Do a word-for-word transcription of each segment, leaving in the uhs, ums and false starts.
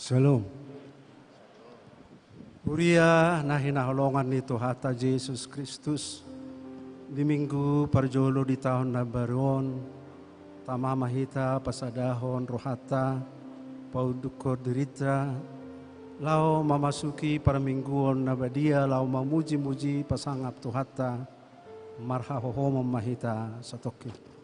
Shalom. Huria na hinaholongan ni Tuhanta Jesus Kristus, di Minggu parjolo di taon na baru on, tama ma hita pasadahon rohanta, paundukhon dirinta, laho mamasuki parmingguon na badia laho mamuji-muji pasangap Tuhanta, marhahohomon ma hita satongkin.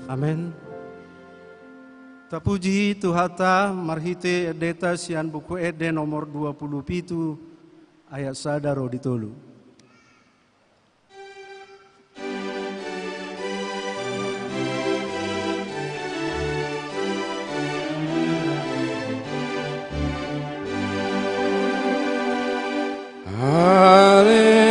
Amen. Tapuji Tuhanta marhite endenta sian Buku Ende nomor dua pulu pitu, ayat sada ro di tolu. Haleluya,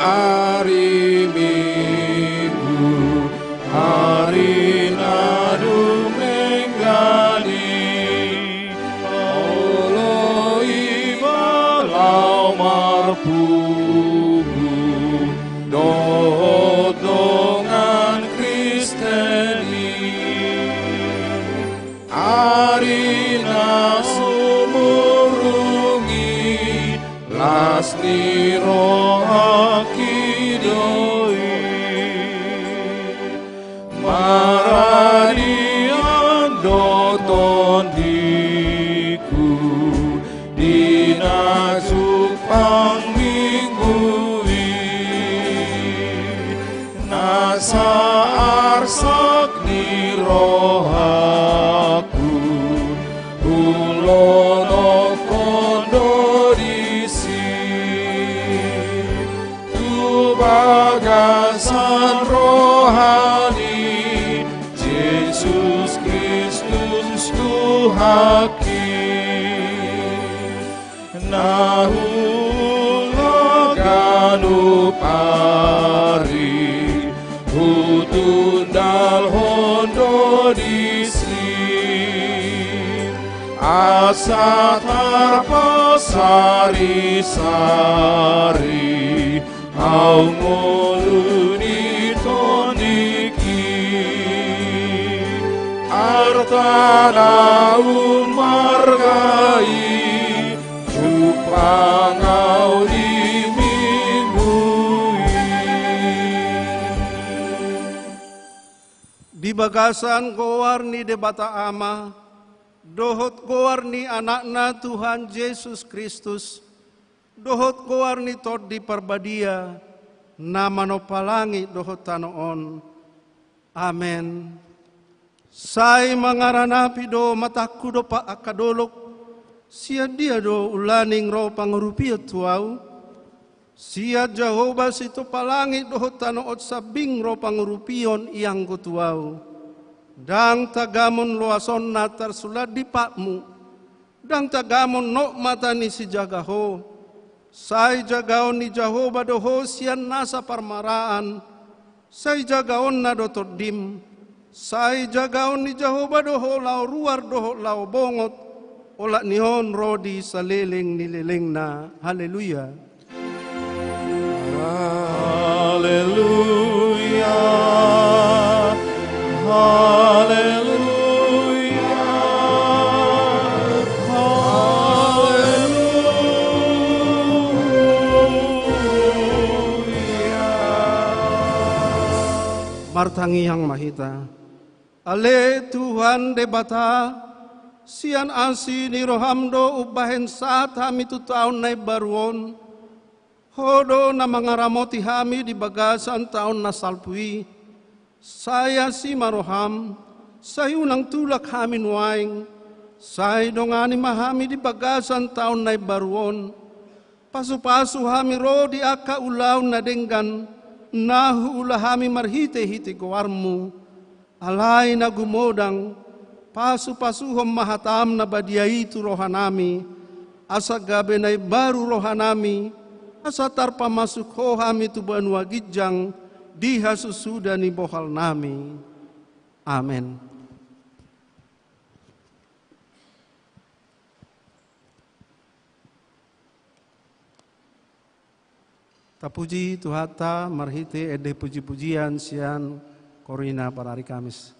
ari Minggu, ari na dumenggan i. Olo iba laho marpungu dohot dongan Kristen i. Ari na sumurung i, las ni rohangki do i. Maradian do tondingku di na jumpang Minggu i, nasa arsak ni rohangku, hulonokkon do disi. Tu bagasan roha ni Jesus Kristus Tuhanki, na hula ganup ari hutundalhon do disi. Asa tarpasari-sari ahu ngolu ni tondingki. Arta na ummarga i jumpang ahu di Minggu i. Di bagasan goar ni Debata Ama, dohot goar ni Anakna Tuhan Jesus Kristus, dohot goar ni Tondi Parbadia, na manompa langit dohot tano on. Amen. Sai mangaranapi do matangku dompak angka dolok, sian dia do ulaning ro pangurupion tu ahu? Sian Jahowa sitompa langit dohot tano on sambing ro pangurupion ianggo tu ahu. Ndang tagamon loasonna tarsulan di patmu, ndang tagamon nok mata ni sijaga ho. Sai jagaon ni Jahowa do ho sian nasa parmaraan, sai jagaonna do tondim. Sai jagaon ni Jahowa do ho laho ruar dohot laho bongot, olat ni on ro di saleleng ni lelengna. Haleluya. Haleluya. Haleluya. Haleluya. Martangiang ma hita. Ale Tuhan Debata, sian asi ni roham do umbahen sahat hami tu taon na imbaru on. Ho do na mangaramoti hami di bagasan taon na salpu i. Sai asi ma roham, sai unang tulak hami nuaeng, sai dongani ma hami di bagasan taon na imbaru on. Pasu-pasu hami ro di angka ulaon na denggan, na huula hami marhite-hite goarmu. Alai na gumodang, pasu-pasuhon ma hatam na badia i tu rohanami, asa gabe na imbaru rohanami, asa tarpamasuk ho hami tu banua ginjang, di hasusuda ni bohalnami. Amen. Tapuji Tuhanta marhite ende puji-pujian sian Korina parari Kamis.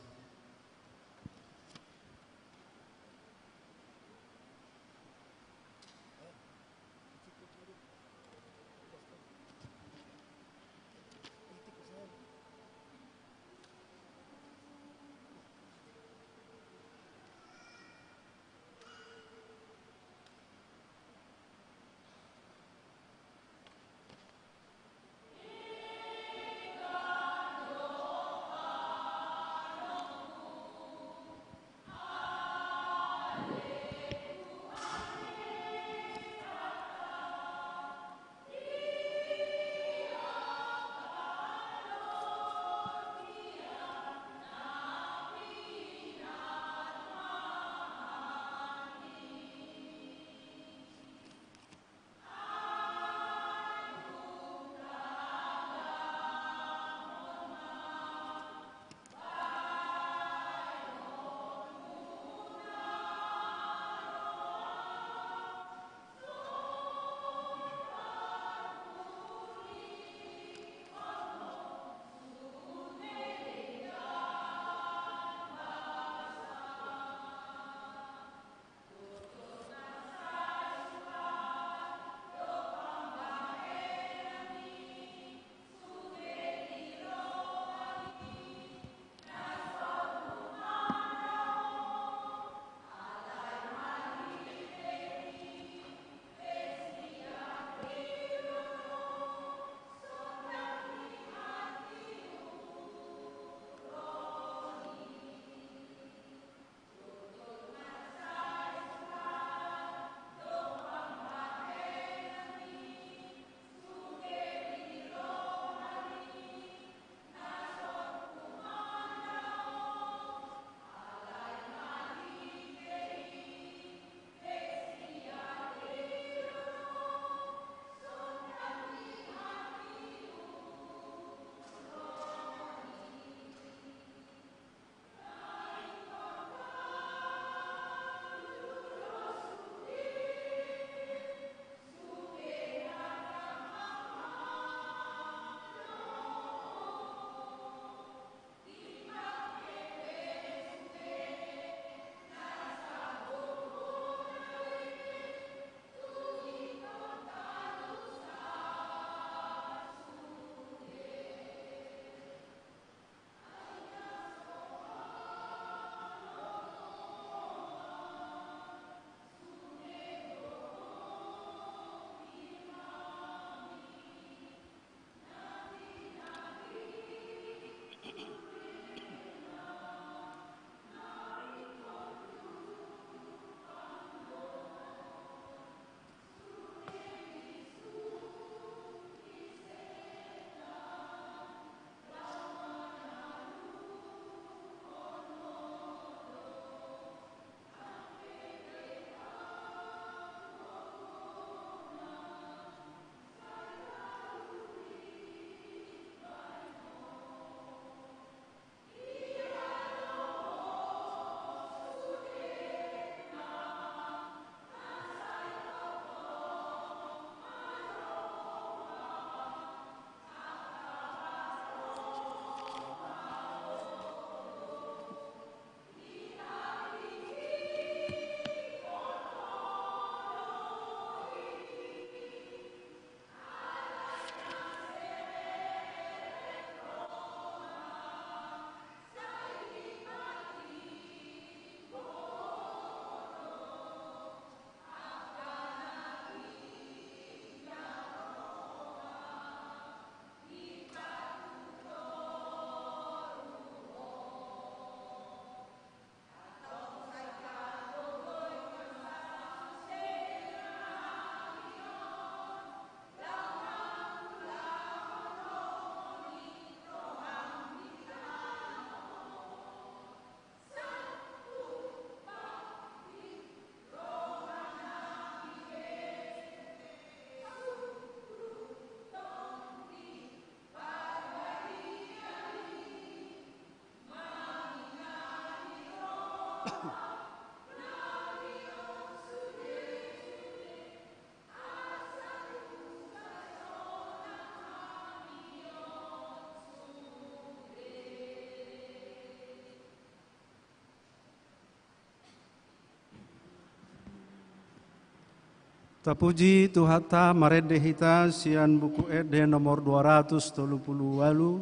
Tapuji Tuhanta, marende hita sian Buku Ende nomor dua ratus tolu pulu ualu,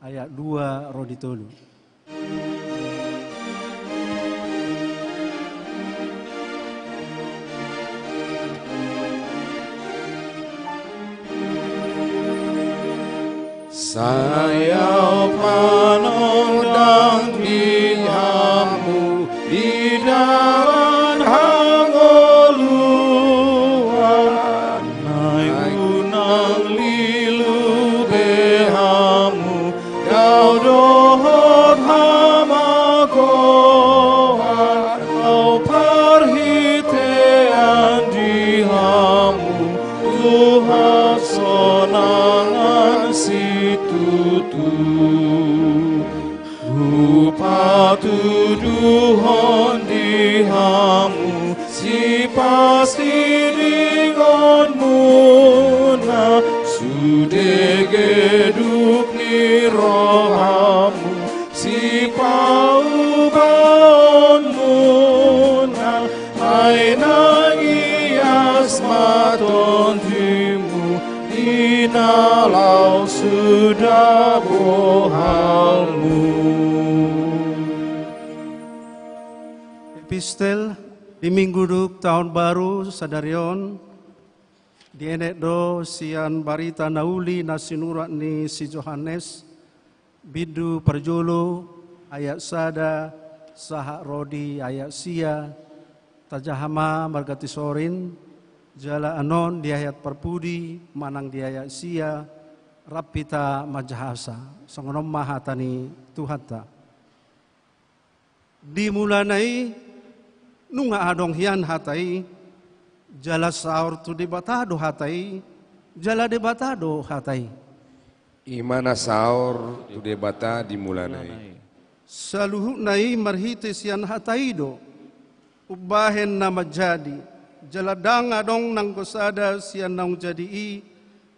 ayat dua ro di tolu. Sai ahu panondang di hamu di dalan hangoluan, ai unang lilu be hamu dao dohot hamagoan, ahu parhitean di hamu tu hasonangan situtu. Hupatuduhon di hamu sipastidingonmuna, sude geduk ni rohamu sipaubaonmuna, ai nang ias ma tondimu di na laho suda bohalmu. Epistel di Minggu Duk Taon Baru sadari on dienet do sian Barita Na Uli na sinurat ni si Johannes, bindu parjolo, ayat sada sahat ro di ayat sia. Tajaha ma marga tisorin, jala annon di ayat parpudi manang di ayat sia, rap hita manjahasa. Songon on ma hata ni Tuhanta. Di mulana i nunga adong hian hata i, jala saor tu Debata do hata i, jala Debata do hata i. I ma na saor tu Debata di mulana i. Saluhutna i marhite sian hata i do umbahen na manjadi, jala ndang adong nanggo sada sian naung jadi i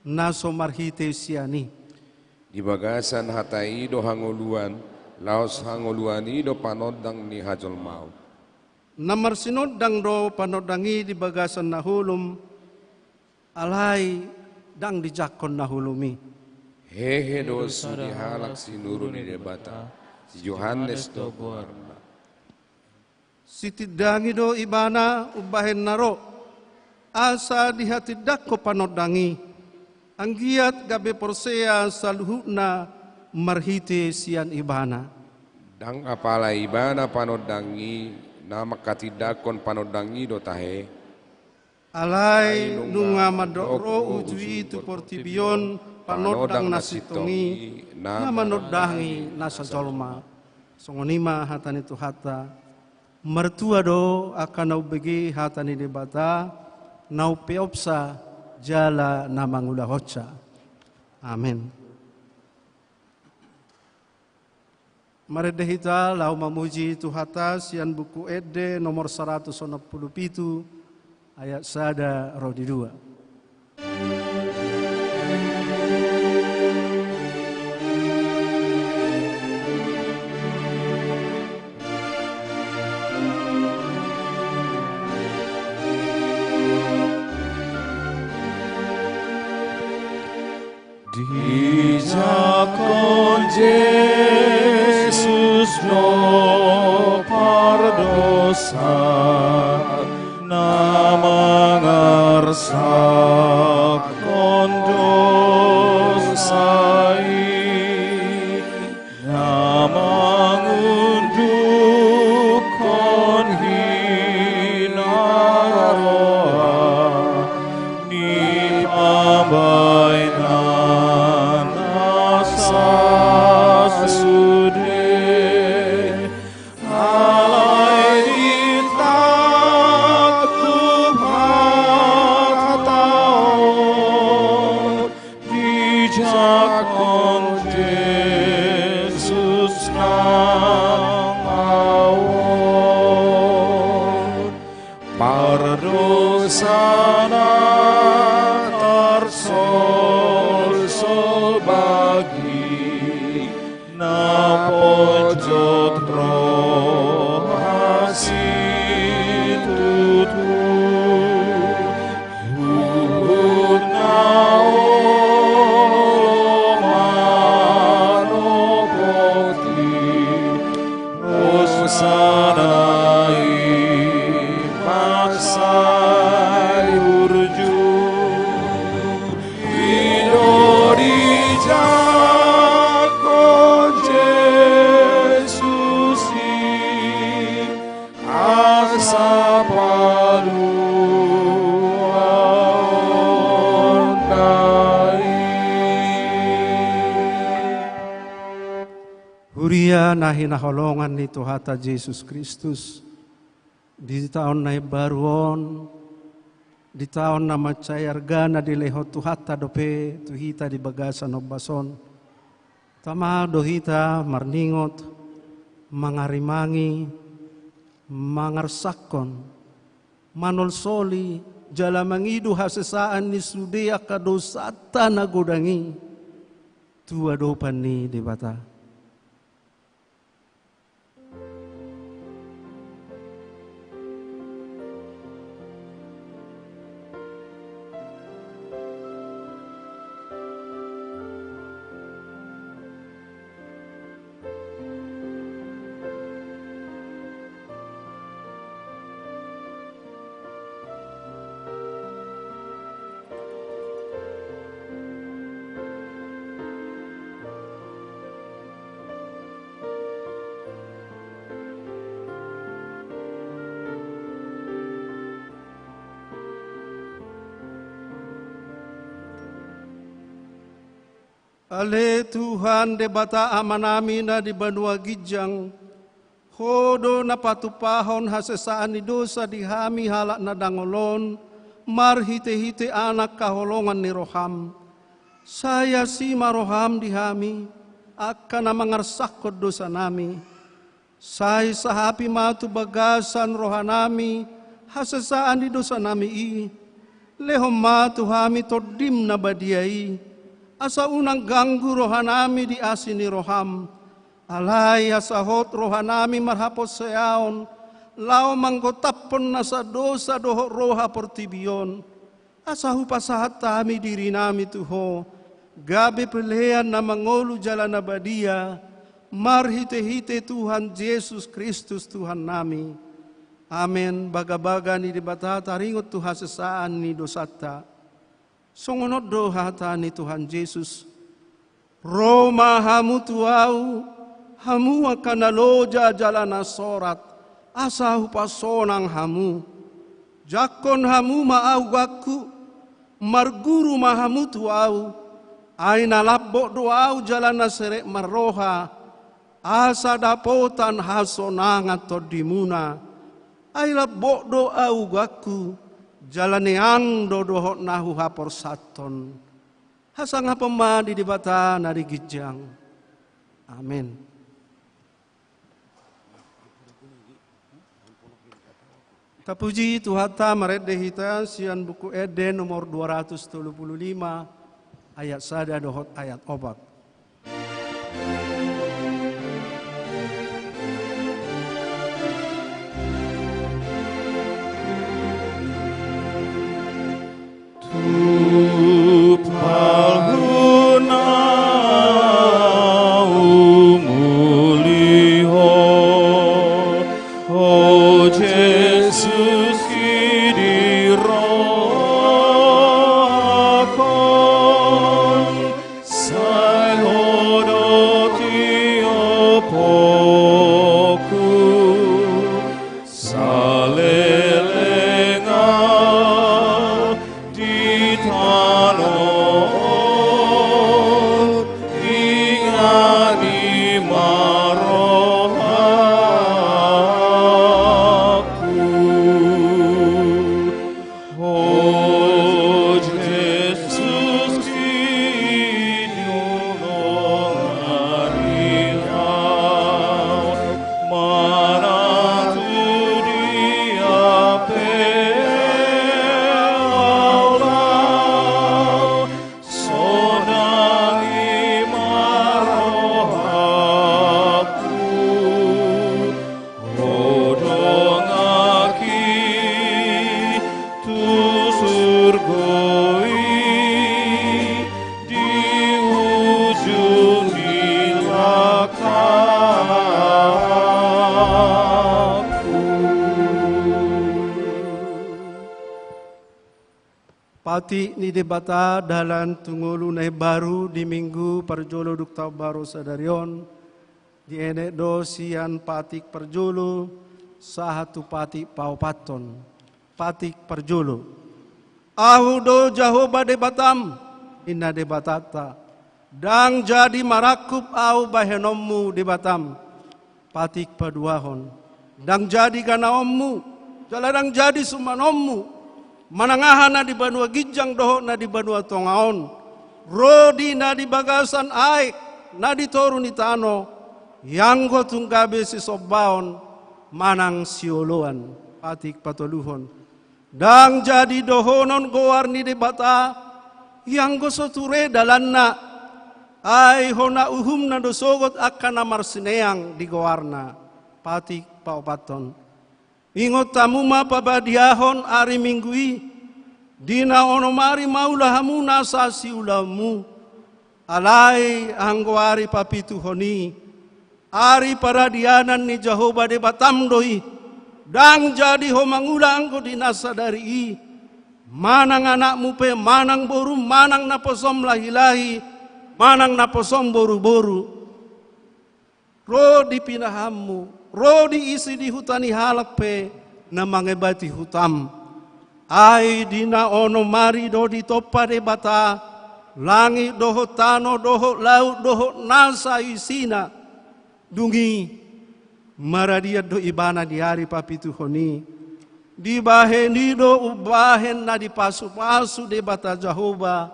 na so marhite sian i. Di bagasan hata i do hangoluan, laos hangoluan i do panondang ni hajolmaon. Na marsinondang do panondang i di bagasan na holom, alai ndang dijangkon na holom i. Hehe do sude halak sinuru ni Debata, si Johannes do goarna. Sitindangi do ibana umbahen na ro, asa dihatindangkon panondang i, anggiat gabe porsea saluhutna marhite sian ibana. Ndang apala ibana panondang i, na manghatindangkon panondang i do tahe. Alai nunga mandok ro uju i tu portibi on panondang na sintong i, na manondangi nasa jolma. Songon i ma hata ni Tuhanta. Martua do angka na umbege hata ni Debata, na umpeopsa jala na mangulahonsa. Amen. Marende hita laho mamuji Tuhanta sian Buku Ende nomor saratus onom pulu pitu, ayat sada ro di dua. Dijangkon Jesus do pardosa na mangarsakhon dosa i, na mangundukhon hinaroan ni pambahenan na sasude. Alai ditangkup hatahon Na pojot roha situtu, huhut na olo manopoti, hosana i ma sai burju. I do dijangkon Jesus i asa paluaonna i. Huria na hinaholongan ni Tuhanta Jesus Kristus, di taon na imbaru on, di taon na mansai arga na dilehon Tuhanta dope tu hita di bagasan ombas on, tama do hita marningot, mangarimangi, mangarsangkon, manolsoli, jala mangido hasesaan ni sude angka dosanta na godang i tu adopan ni Debata. Ale Tuhan Debata Amanami na di banua ginjang, Ho do na patumpahon hasesaan ni dosa di hami halak na dangol on, marhitehite Anak haholongan ni roham. Sai asi ma roham di hami, angka na mangarsangkon dosanami. Sai sahapi ma tu bagasan rohanami hasesaan ni dosanami i. Lehon ma tu hami Tondim na badia i, asa unang ganggu rohanami di asi ni roham. Alai asa hot rohanami marhaporseaon, laho manggotaphon nasa dosa dohot roha portibi on. Asa hupasahat hami dirinami tu Ho, gabe pelean na mangolu jala na badia, marhitehite Tuhan Jesus Kristus Tuhannami. Amen. Bagabaga ni Debata taringot tu hasesaan ni dosanta. Songon on do hata ni Tuhan Jesus: Ro ma hamu tu Ahu, hamu angka na loja jala na sorat, asa hupasonang hamu. Jangkon hamu ma ahu gangku, marguru ma hamu tu Ahu, ai na lambok do Ahu jala na serep marroha, asa dapotan hasonangan tondimuna. Ai lambok do ahu gangku, jala neang do dohot na huhaporsathon. Hasangapon ma di Debata na di ginjang. Amen. Tapuji Tuhanta, marende hita sian Buku Ende nomor dua ratus tolu pulu lima, ayat sada dohot ayat opat. Tumpahon ahu muli Ho, Ho Jesus, di rohakon, sai Patik ni Debata dalan tu ngolu na imbaru di Minggu parjolo dung taon baru sadari on, dienet do sian patik parjolo sahat tu patik paopathon. Patik parjolo. Ahu do Jahowa Debatam, ninna Debatanta. Ndang jadi marangkup Ahu bahenonmu Debatam. Patik paduahon. Ndang jadi ganaonmu, jala ndang jadi sumanonmu, manang aha na di banua ginjang dohot na di banua tonga on, ro di na di bagasan aek, na di toru ni tano, ianggo tung gabe sisombaon manang sioloan. Patik patoluhon. Ndang jadi dohonon goar ni Debata, ianggo so ture dalanna, ai hona uhumna do sogot angka na marsineang di goarna. Patik paopathon. Ingot hamu ma pabadiahon ari Minggu i, di na onom ari maula hamu nasa siulaonmu. Alai anggo ari papituhon i, ari paradianan ni Jahowa Debatam do i, ndang jadi ho mangula anggo di na sadari i, manang anakmu pe, manang borum, manang naposom lahilahi, manang naposom boruboru. Ro di pinahanmu, ro di isi di huta ni halak pe na mangebati hutam. Ai di na onom ari do ditompa Debata langit dohot tano dohot laut dohot nasa isina. Dung i maradian do Ibana di ari papituhon i. Dibahen i do umbahen na dipasupasu Debata Jahowa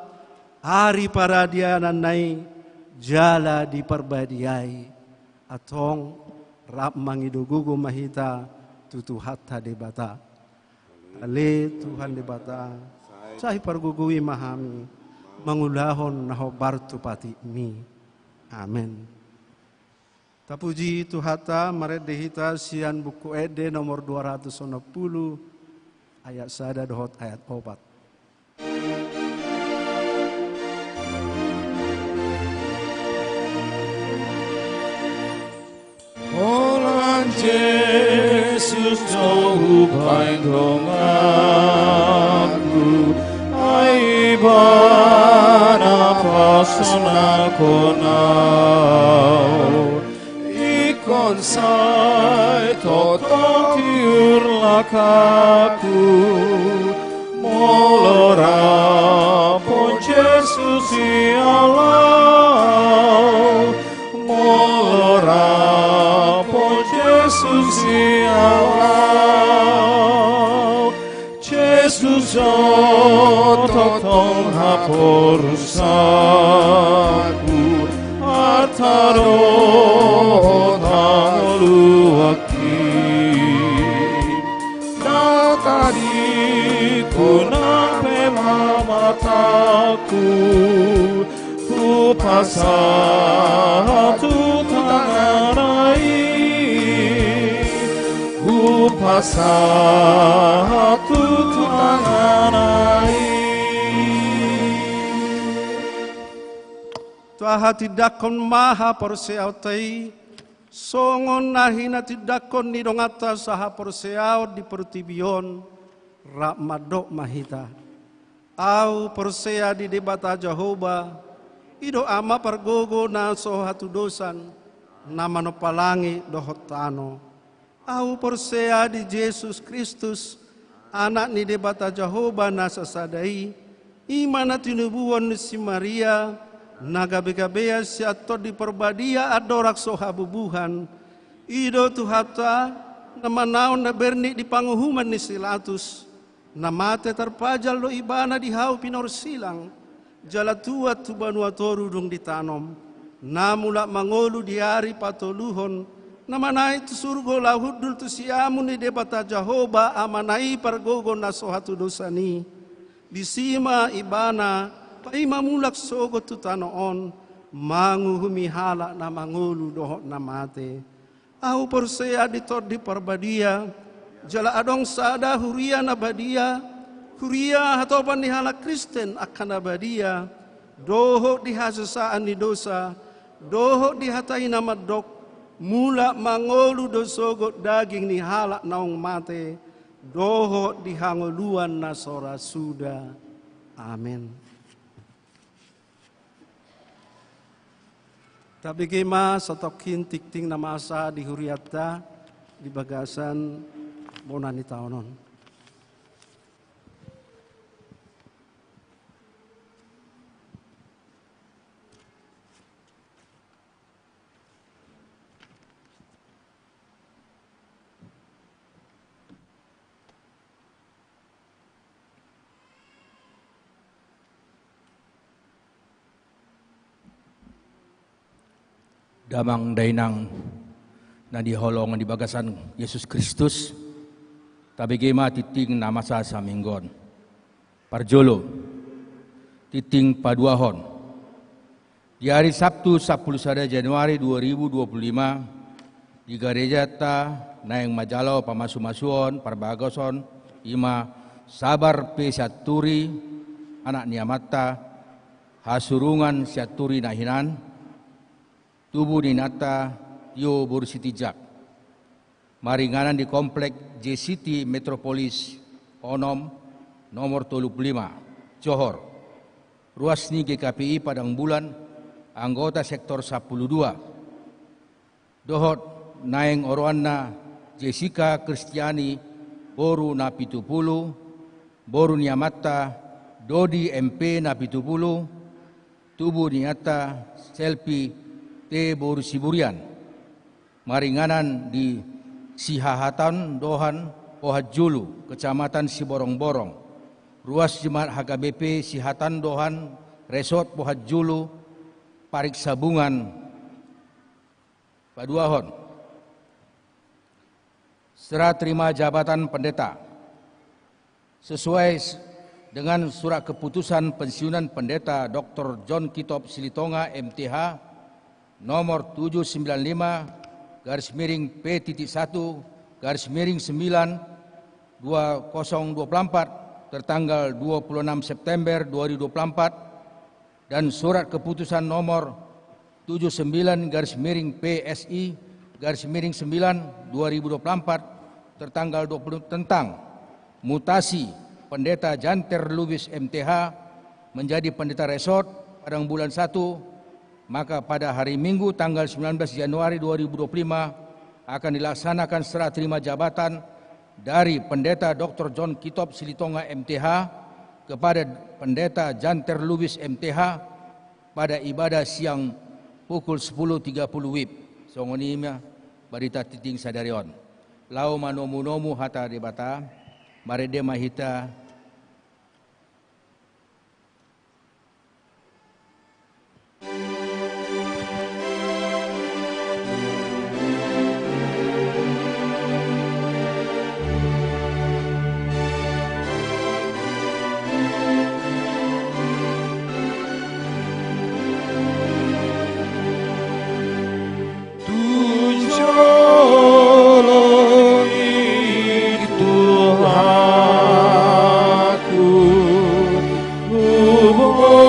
ari paradiananna i, jala diparbadiai. Antong, rap mangido gogo ma hita tu Tuhanta Debata. Ale Tuhan Debata, sai pargogoi ma hami mangulahon na hombar tu patikmi. Amen. Tapuji Tuhanta, marende hita sian Buku Ende nomor dua ratus onom pulu, ayat sada dohot ayat opat. Holan Jesus do hubaen donganku, ai Ibana pasonangkon au. Ingkon sai tongtong tiur langkatku, molo rap Ho Jesus i Allah, molo rap Ho Jesus i Allah. Jesus on tongtong haporusangku, arta dohot hangoluanki. Nang tadingku nang pe mamatangku, hupasahat tu tangana i, hupasahat tu tangana i. Tahatindangkon ma haporseaonta i, songon na hinatindangkon ni donganta sahaporseaon di portibi on, rap mandok ma hita. Ahu porsea di Debata Jahowa, i do Ama pargogo na so hatudosan, na manompa langit dohot tano. Ahu porsea di Jesus Kristus, Anak ni Debata Jahowa na sasada i, i ma na tinubuhon ni si Maria, na gabegabean sian Tondi Parbadia andorang so habubuhan. I do Tuhanta, na manaon na bernit di panguhuman ni si Latus. Na mate tarpajal do Ibana di hau pinorsilang, jala tuat tu banua toru dung ditanom. Na mulak mangolu di ari patoluhon, na manaek tu surgo laho hundul tu siamun ni Debata Jahowa Amana i pargogo na so hatudosan i. Disi ma Ibana paima mulak sogot tu tano on, manguhumi halak na mangolu dohot na mate. Ahu porsea di Tondi Parbadia, jala adong sada huria na badia, huria hatopan ni halak Kristen angka na badia, dohot di hasesaan ni dosa, dohot di hata i na mandok, mulak mangolu do sogot daging ni halak naung mate, dohot di hangoluan na so ra suda. Amen. Tabege ma satongkin tingting na masa di hurianta di bagasan bona ni taon on. Damang dainang na hinaholongan di bagasan Jesus Kristus, tabege ma tingting na masa saminggu on. Parjolo, tingting paduahon. Di ari Sabtu sampulu sada Januari dua ribu dua puluh lima, di garejanta naeng manjalo pamasumasuon parbagoson, i ma sabar pe sianturi anak ni amanta, hasurungan sianturi na hinan, tubu ni inanta tio boru Sitinjak. Maringanan di Komplek J C T Metropolis onom, nomor tolu pulu lima, Johor. Ruas ni G K P I Padang Bulan, anggota sektor sampulu dua. Dohot naeng oroanna Jessica Kristiani, boru na pitu pulu, boru ni amanta Dodi M P na pitu pulu, tubu ni inanta Selpi T boru Siburian. Maringanan di Sihatandohan Pohanjulu, Kecamatan Siborongborong. Ruas jemaat H K B P Sihatandohan, Resort Pohanjulu, Pariksabungan. Paduahon, serah terima jabatan pendeta. Sesuai s-, dengan surat keputusan pensiunan Pendeta Doktor John Kitop Silitonga, M T H, nomor tujuh sembilan lima garis miring P titik satu garis miring sembilan dua kosong dua puluh empat, tertanggal dua puluh enam September dua ribu dua puluh empat, dan surat keputusan nomor tujuh sembilan garis miring P S I garis miring sembilan dua ribu dua puluh empat, tertanggal dua puluh, tentang mutasi Pendeta Janter Lubis M T H menjadi Pendeta Resort Padang Bulan satu, maka pada hari Minggu tanggal sembilan belas Januari dua ribu dua puluh lima akan dilaksanakan serah terima jabatan dari Pendeta Doktor John Kitop Silitonga, M T H, kepada Pendeta Janter Lubis, M T H, pada ibadah siang pukul sepuluh tiga puluh W I B. Songon i ma barita tingting sadari on. Laho manomunomu hata Debata, marende ma hita. Tu jolomi Tuhanku, huboan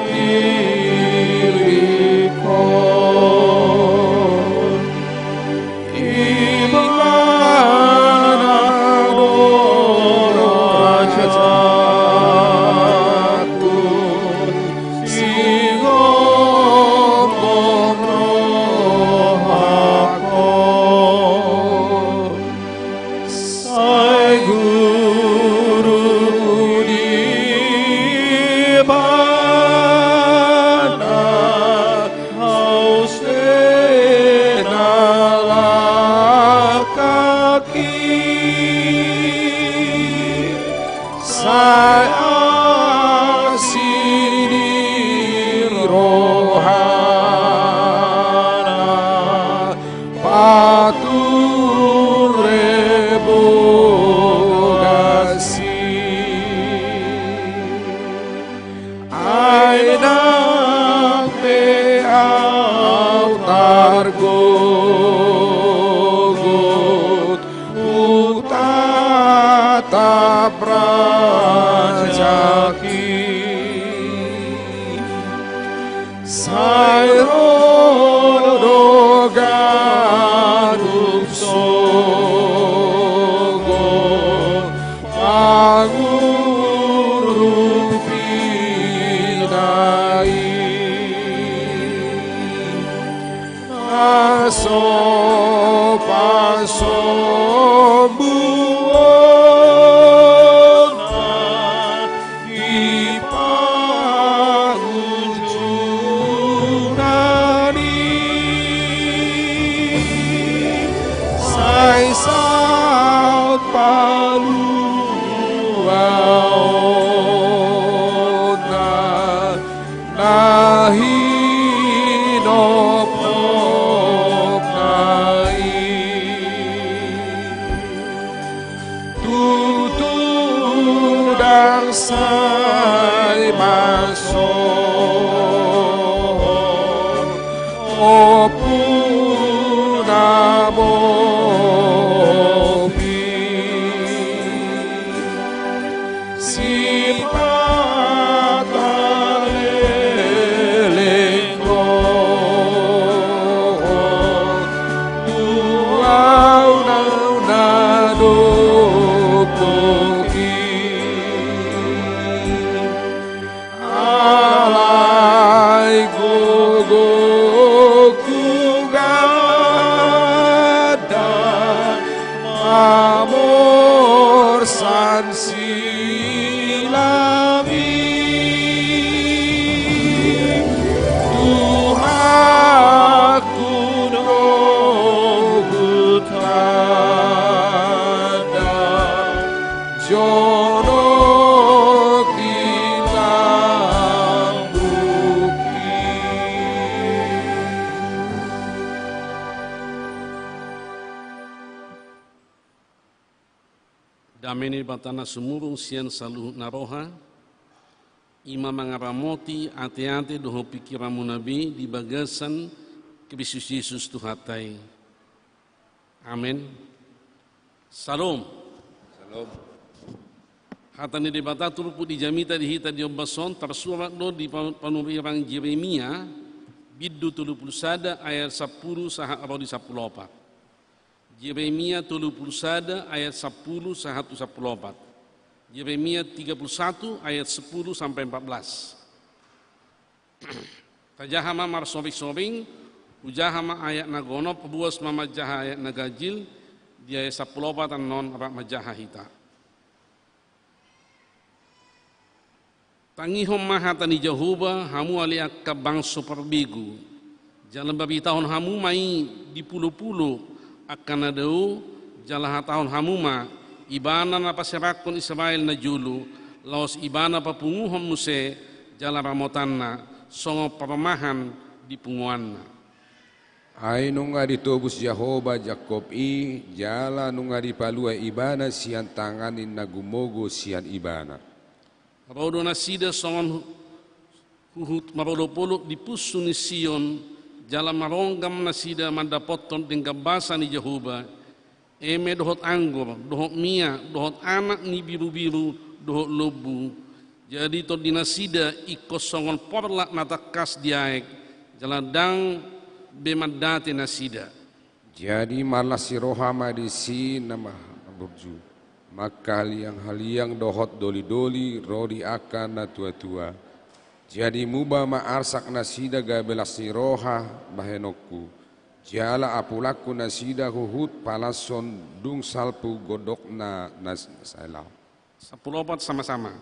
diringkon. Ibana do rajaku, sigomgom rohangku. Sai guru di Ibana, hau sena langkangki. Sai asi ni rohana, pature bogasi. Ai nang pe au targogot, hutatap rajaku. Sai ro do ganup sogot, pangu Paso, paso, buona di pangunjunan i, sai saut paluaonna na hinophopna i. Tutu ndang sai mansohot Ompu na Bopi. Sipata leleng dohot tu au na, na dongkok i. Alai gogo hugandang mamorsan silam i, Tuhanku, dohot tanda jonok di lambungki. Dame ni Debata na sumurung sian saluhut na roha, i ma mangaramoti ateate dohot pingkiranmuna be di bagasan Kristus Jesus Tuhanta i. Amen. Syalom. Syalom. Hata ni Debata turpuk di jamita di hita di ombas on tarsurat do di pa-, panurirang Jeremia, bindu tolu pulu sada ayat sampulu sahat ro di sampulu opat. Jeremia tolu pulu sada ayat sampulu sahat tu sampulu opat. Jeremia tiga pulu satu ayat sepuluh sampai empat belas. Tajaha ma marsoring-soring, hujaha ma ayat na gonop, boas ma manjaha ayat na ganjil, di ayat sampulu opat annon rap manjaha hita. Tangihon ma hata ni Jahowa, hamu ale angka bangso parbegu, jala baritahon hamu ma i di pulo-pulo angka na dao, jala hatahon hamu ma, Ibana na paserahon Israel najolo, laos Ibana papunguhon muse jala ramotanna, songon parumahan di punguanna. Ai nunga ditobus Jahowa Jakkob i, jala nunga dipalua Ibana sian tangan ni na gumogo sian Ibana. Ro do nasida songon huhut marolop-olop di punsu ni Sion, jala maronggam nasida mandapothon denggan basa ni Jahowa, eme dohot anggur, dohot miak, dohot anak ni birubiru, dohot lombu. Jadi tondi nasida ingkon songon porlak na tangkas di aek, jala ndang be mandate nasida. Jadi marlas ni roha ma disi na ma-, burju, mangkahaliang-haliang dohot doli-doli ro di angka na tua-tua. Jadi muba ma arsak nasida gabe las ni roha bahenonku, jala apulangku nasida huhut palashon dung salpu godokna nas-, sai laho. Sampulu opat sama-sama.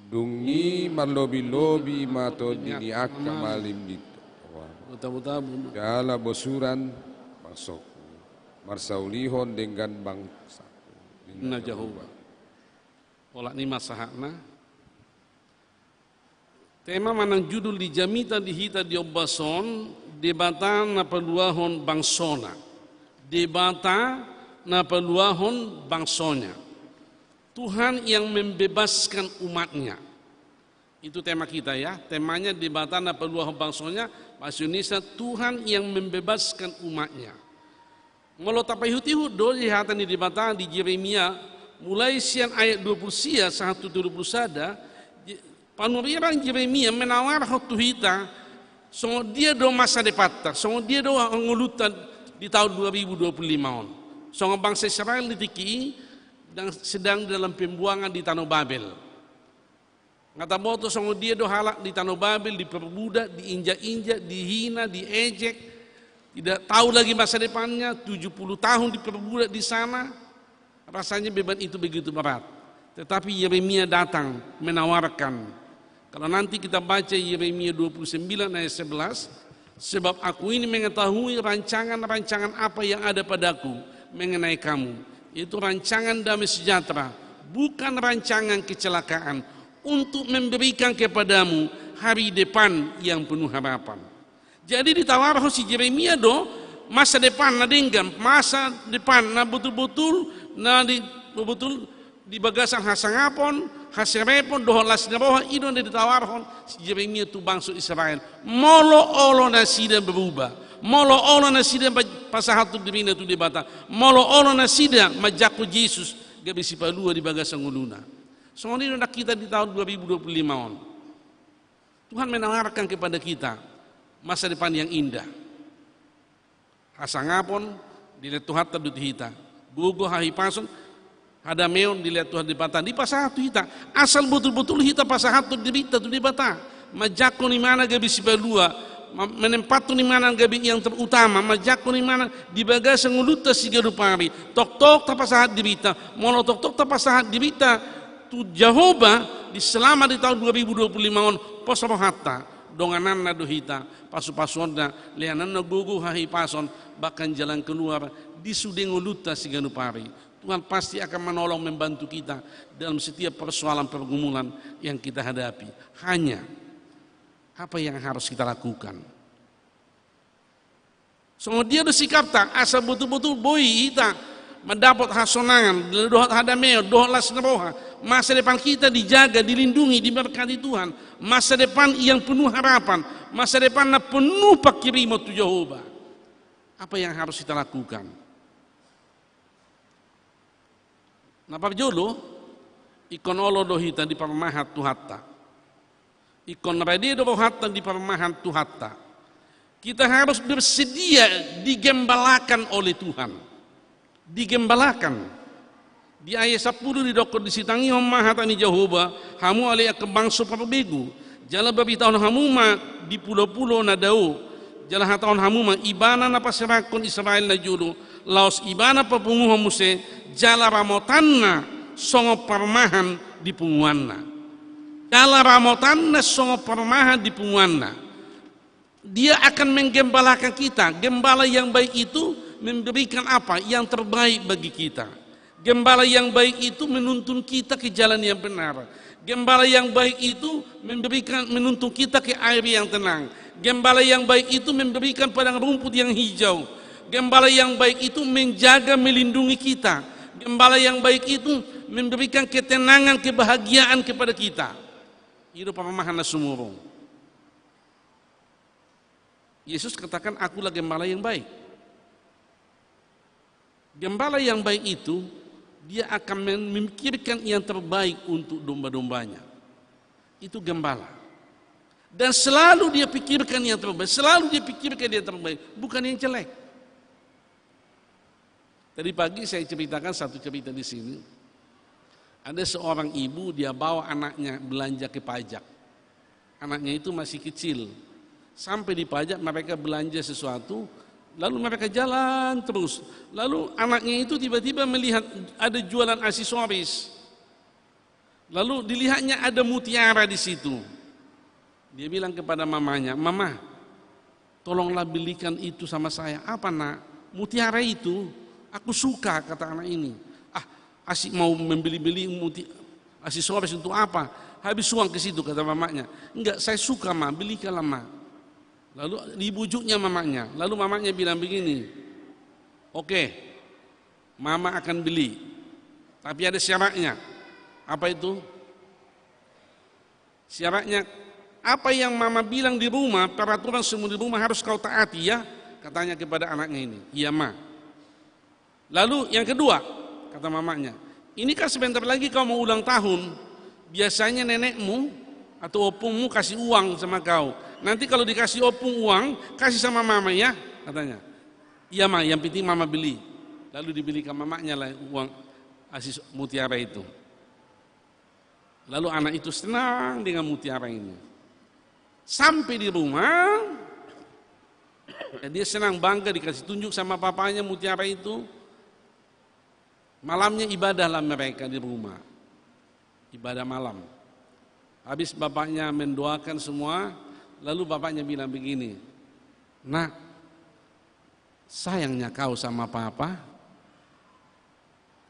Dung i marlobi-lobi ma tondi ni angka malim di toa. Jala bosuran bangsongku, marsaulihon denggan bangsangku, ninna Jahowa. Olat ni ma sahatna. Tema manang judul di jamita di hita di ombas on, Debata na paluahon bangsona. Debata na paluahon bangsonya. Tuhan yang membebaskan umatnya. Itu tema kita ya, temanya Debata na paluahon bangsonya, bahasa Indonesia Tuhan yang membebaskan umatnya. Molo tapaihut-ihut do di hata ni Debata di Jeremia, mulai sian ayat dua pulu sia sahat tu tolu pulu sada, Je-, panurirang Jeremia menawarhon tu hita, songon dia do masa depanta, songon dia do ngolunta di taon dua ribu dua pulu lima on. Songon bangsa Israel di tingki i, sedang, sedang dalam pembuangan di tano Babel. Nga taboto songon dia do halak di tano Babel, diperbudak, diinjak-injak, dihina, diejek. Tidak tahu lagi masa depannya, tujuh puluh tahun diperbudak di sana, rasanya beban itu begitu berat. Tetapi Yeremia datang menawarkan. Kalau nanti kita baca Yeremia dua puluh sembilan ayat sebelas, "Sebab Aku ini mengetahui rancangan-rancangan apa yang ada padaku mengenai kamu, yaitu rancangan damai sejahtera, bukan rancangan kecelakaan, untuk memberikan kepadamu hari depan yang penuh harapan." Jadi ditawarhon si Jeremia do masa depan na denggan, masa depan na botul-botul, na di, botul di bagasan hasangapon, haserepon, dohot las ni roha, i do na ditawarhon si Jeremia tu bangso Israel. Molo olo nasida berubah, molo olo nasida pa-, pasahathon dirina tu Debata, molo olo nasida manjangkon Jesus gabe sipalua di bagasan ngoluna. Songon i do nang hita di tahun dua ribu dua puluh lima on. Tuhan menawarkan kepada kita masa depan yang indah. Hasangapon dilehon Tuhanta do tu hita. Gogo, hahipason, hadameon dilehon Tuhan Debata, dipasahat tu hita. Asal botul-botul hita pasahathon dirinta tu Debata. Manjangkon ibana gabe sipalua, ma-, menempathon ibana gabe yang terutama, manjangkon ibana di bagasan ngolunta siganup ari. Toktok tapasahat dirinta, molo toktok tapasahat dirinta tu Jahowa di selama di tahun dua ribu dua puluh lima on, pos rohanta, dongananna do hita, pasu-pasuonna, leananna gogo, hahipason, bahkan jalan keluar di sude ngolunta siganup ari. Tuhan pasti akan menolong, membantu kita dalam setiap persoalan pergumulan yang kita hadapi. Hanya apa yang harus kita lakukan? Songon dia do sikapta, asa botul-botul boi hita mandapot hasonangan, dohot hadameon, dohot las ni roha. Masa depan kita dijaga, dilindungi, diberkati Tuhan. Masa depan yang penuh harapan, masa depan na penuh panghirimon tu Jahowa. Apa yang harus kita lakukan? Na parjolo, ingkon olo do hita diparmahan Tuhanta. Ingkon rade do rohanta diparmahan Tuhanta. Kita harus bersedia digembalakan oleh Tuhan. Digembalakan. Di ayat sampulu didokkon, disitangihon ma hata ni Jahowa, hamu ale angka bangso parbegu. Jala baritahon hamu ma di pulo-pulo na dao. Jala hatahon hamu ma, Ibana na paserahkon Israel najolo, laos Ibana papunguhon muse, jala ramotanna songon parmahan di punguanna. Jala ramotanna songon parmahan di punguanna. Dia akan menggembalakan kita. Gembala yang baik itu memberikan apa? Yang terbaik bagi kita. Gembala yang baik itu menuntun kita ke jalan yang benar. Gembala yang baik itu memberikan, menuntun kita ke air yang tenang. Gembala yang baik itu memberikan padang rumput yang hijau. Gembala yang baik itu menjaga, melindungi kita. Gembala yang baik itu memberikan ketenangan, kebahagiaan kepada kita. I do parmahan na sumurung. Yesus katakan, "Akulah gembala yang baik." Gembala yang baik itu, dia akan mem-, memikirkan yang terbaik untuk domba-dombanya. Itu gembala. Dan selalu dia pikirkan yang terbaik, selalu dia pikirkan yang terbaik, bukan yang jelek. Tadi pagi saya ceritakan satu cerita di sini. Ada seorang ibu, dia bawa anaknya belanja ke pajak. Anaknya itu masih kecil. Sampai di pajak, mereka belanja sesuatu, lalu mereka jalan terus. Lalu anaknya itu tiba-tiba melihat ada jualan aksesoris. Lalu dilihatnya ada mutiara di situ. Dia bilang kepada mamanya, "Mama, tolonglah belikan itu sama saya." "Apa, Nak?" "Mutiara itu, aku suka," kata anak ini. "Ah, asik mau membeli-beli muti-, aksesoris untuk apa? Habis uang ke situ," kata mamanya. "Enggak, saya suka, Ma, belikanlah, Ma." Lalu dibujuknya mamanya. Lalu mamanya bilang begini, "Oke, Mama akan beli. Tapi ada syaratnya." "Apa itu?" "Syaratnya, apa yang Mama bilang di rumah, peraturan semua di rumah harus kau taati, ya," katanya kepada anaknya ini. "Iya, Ma." "Lalu yang kedua," kata mamanya, "ini kan sebentar lagi kau mau ulang tahun. Biasanya nenekmu atau opungmu kasih uang sama kau. Nanti kalau dikasih opung uang, kasih sama Mama, ya," katanya. "Iya, Ma, yang penting Mama beli." Lalu dibelikan mamanya lah uang akses-, mutiara itu. Lalu anak itu senang dengan mutiara ini. Sampai di rumah, Dia senang, bangga dikasih tunjuk sama papanya mutiara itu. Malamnya ibadahlah mereka di rumah. Ibadah malam. Habis bapaknya mendoakan semua, lalu bapaknya bilang begini, "Nak, sayangnya kau sama papa?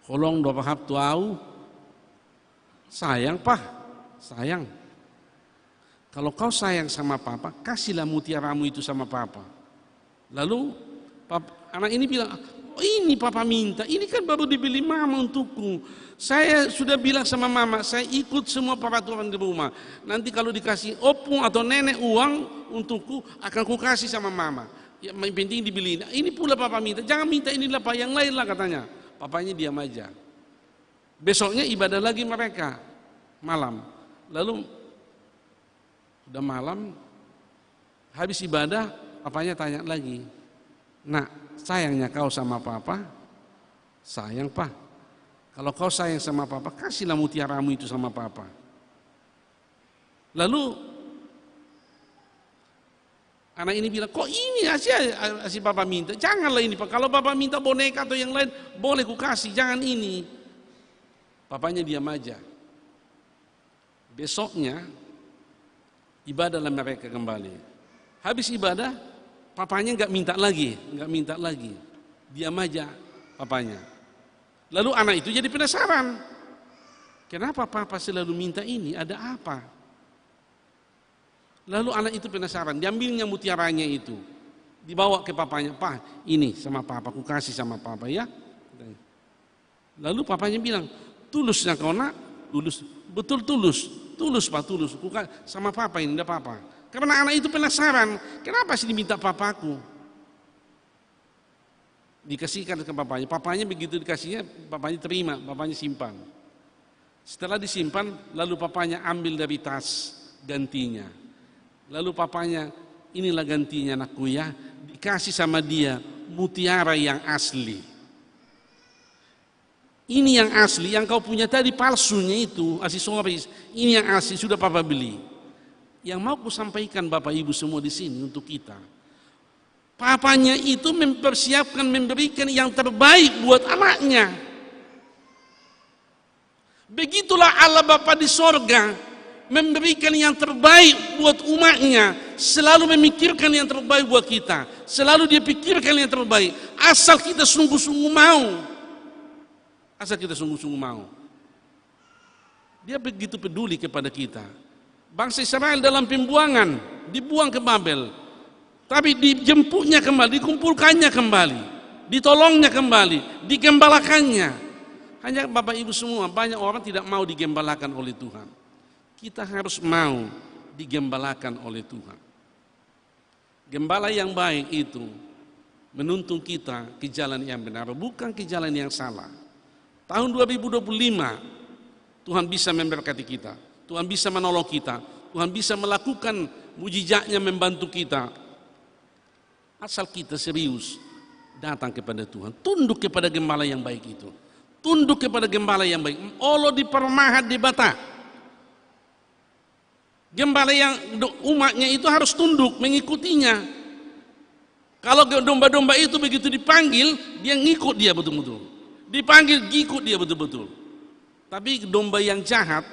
Holong do paham tu au?" "Sayang, Pa, sayang." "Kalau kau sayang sama papa, kasihlah mutiaramu itu sama papa." Lalu pap-, anak ini bilang, "Oh, ini papa minta, ini kan baru dibeli mama untukku. Saya sudah bilang sama mama, saya ikut semua peraturan di rumah. Nanti kalau dikasih opung atau nenek uang untukku, akan kukasih sama mama. Ya, yang penting dibeli. Nah, ini pula papa minta, jangan minta inilah, Pak, yang lainlah," katanya. Papanya diam aja. Besoknya ibadah lagi mereka malam. Lalu udah malam, habis ibadah, papanya tanya lagi, "Nak, sayangnya kau sama papa?" "Sayang, Pa." "Kalau kau sayang sama papa, kasihlah mutiaramu itu sama papa." Lalu anak ini bilang, "Kok ini asi, asi papa minta? Janganlah ini, Pak. Kalau papa minta boneka atau yang lain, boleh kukasih, jangan ini." Papanya diam aja. Besoknya, ibadahlah mereka kembali. Habis ibadah, papanya nggak minta lagi, nggak minta lagi. Diam aja papanya. Lalu anak itu jadi penasaran. "Kenapa papa selalu minta ini? Ada apa?" Lalu anak itu penasaran, diambilnya mutiaranya itu, dibawa ke papanya, "Pa, ini sama papa, kukasih sama papa, ya." Lalu papanya bilang, "Tulusnya kau, Nak?" "Tulus." "Betul tulus?" "Tulus, Pa, tulus. Kuka-, sama papa ini, ndak apa-apa." Karena anak itu penasaran, "Kenapa sih diminta papaku?" Dikasihkan ke papanya. Papanya begitu dikasihnya, papanya terima, papanya simpan. Setelah disimpan, lalu papanya ambil dari tas gantinya. Lalu papanya, "Inilah gantinya, Nakku, ya." Dikasih sama dia mutiara yang asli. "Ini yang asli, yang kau punya tadi palsunya itu, aksesoris. Ini yang asli, sudah papa beli." Yang mau kusampaikan Bapak Ibu semua di sini untuk kita. Papanya itu mempersiapkan, memberikan yang terbaik buat anaknya. Begitulah Allah Bapa di sorga memberikan yang terbaik buat umatnya, selalu memikirkan yang terbaik buat kita, selalu dia pikirkan yang terbaik, asal kita sungguh-sungguh mau, asal kita sungguh-sungguh mau. Dia begitu peduli kepada kita. Bangsa Israel dalam pembuangan, dibuang ke Babel. Tapi dijemputnya kembali, dikumpulkannya kembali, ditolongnya kembali, digembalakannya. Hanya Bapak Ibu semua, banyak orang tidak mau digembalakan oleh Tuhan. Kita harus mau digembalakan oleh Tuhan. Gembala yang baik itu menuntun kita ke jalan yang benar, bukan ke jalan yang salah. Tahun dua ribu dua puluh lima, Tuhan bisa memberkati kita. Tuhan bisa menolong kita. Tuhan bisa melakukan mujizatnya membantu kita. Asal kita serius datang kepada Tuhan. Tunduk kepada gembala yang baik itu. Tunduk kepada gembala yang baik. Olo diparmahan Debata. Gembala yang do-, umatnya itu harus tunduk, mengikutinya. Kalau ge-, domba-domba itu begitu dipanggil, dia ngikut dia betul-betul. Dipanggil, ngikut dia betul-betul. Tapi domba yang jahat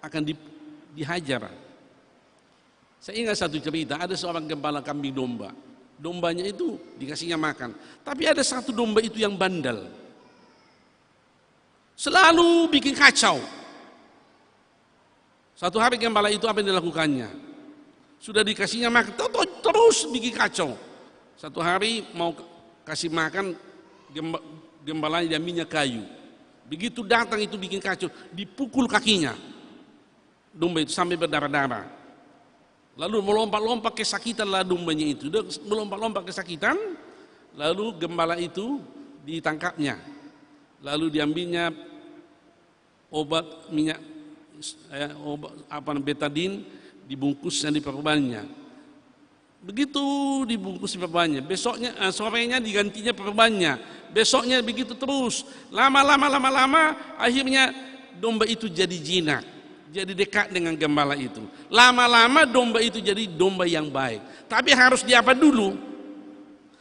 akan di-, dihajar. Saya ingat satu cerita, ada seorang gembala kambing domba. Dombanya itu dikasihnya makan. Tapi ada satu domba itu yang bandel. Selalu bikin kacau. Satu hari gembala itu apa yang dilakukannya? Sudah dikasihnya makan, to-, to-, terus bikin kacau. Satu hari mau k-, kasih makan, gemba-, gembalanya diambilnya kayu. Begitu datang itu bikin kacau, dipukul kakinya. Domba itu sampai berdarah-darah. Lalu melompat-lompat kesakitan lah dombanya itu. Dia melompat-lompat kesakitan, lalu gembala itu ditangkapnya. Lalu diambilnya obat minyak, eh, obat, apa, betadin, dibungkusnya di perbannya. Begitu dibungkus di perbannya, besoknya, eh, sorenya digantinya perbannya. Besoknya begitu terus. Lama-lama, lama-lama, akhirnya domba itu jadi jinak. Jadi dekat dengan gembala itu. Lama-lama domba itu jadi domba yang baik. Tapi harus diapa dulu?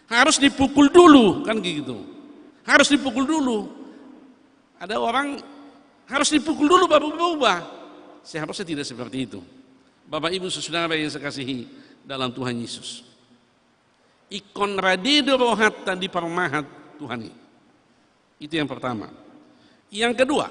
Harus dipukul dulu, kan gitu. Harus dipukul dulu. Ada orang harus dipukul dulu baru berubah. Seharusnya tidak seperti itu. Bapak Ibu Saudara yang saya kasihi dalam Tuhan Yesus. Ingkon rade do rohanta di parumahat Tuhan i. Itu yang pertama. Yang kedua,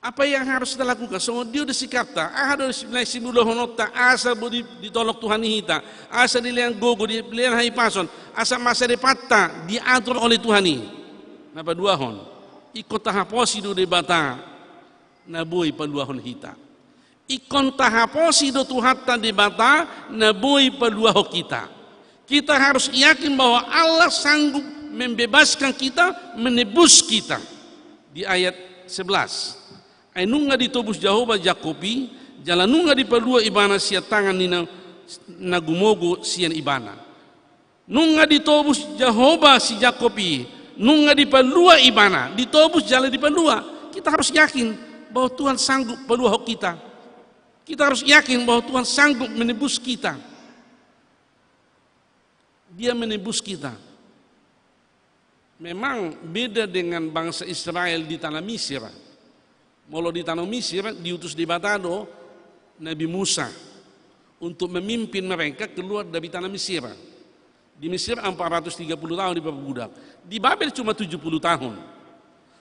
apa yang harus kita lakukan? Songon dia do sikapta, aha do na siulahononta, asa boi ditolong Tuhan i hita, asa dilehon gogo, dilehon hahipason, asa masa depanta diatur oleh Tuhan i. Na paduahon, ingkon tahaposi do Debata na boi paluahon hita. Ingkon tahaposi do Tuhanta Debata na boi paluahon hita. Kita harus yakin bahwa Allah sanggup membebaskan kita, menebus kita. Di ayat sebelas. Ai nunga ditobus Jahowa Jakob i, jala nunga dipalua ibana sian tangan ni na, na gumogo sian ibana. Nunga ditobus Jahowa si Jakob i, nunga dipalua ibana, ditobus jala dipalua. Kita harus yakin bahwa Tuhan sanggup paluahon kita. Kita harus yakin bahwa Tuhan sanggup menebus kita. Dia menebus kita. Memang beda dengan bangsa Israel di tanah Misir. Molo di tanah Misir diutus Debata do Nabi Musa untuk memimpin mereka keluar dari tanah Misir. Di Mesir empat ratus tiga puluh tahun diperbudak. Di Babel cuma tujuh puluh tahun.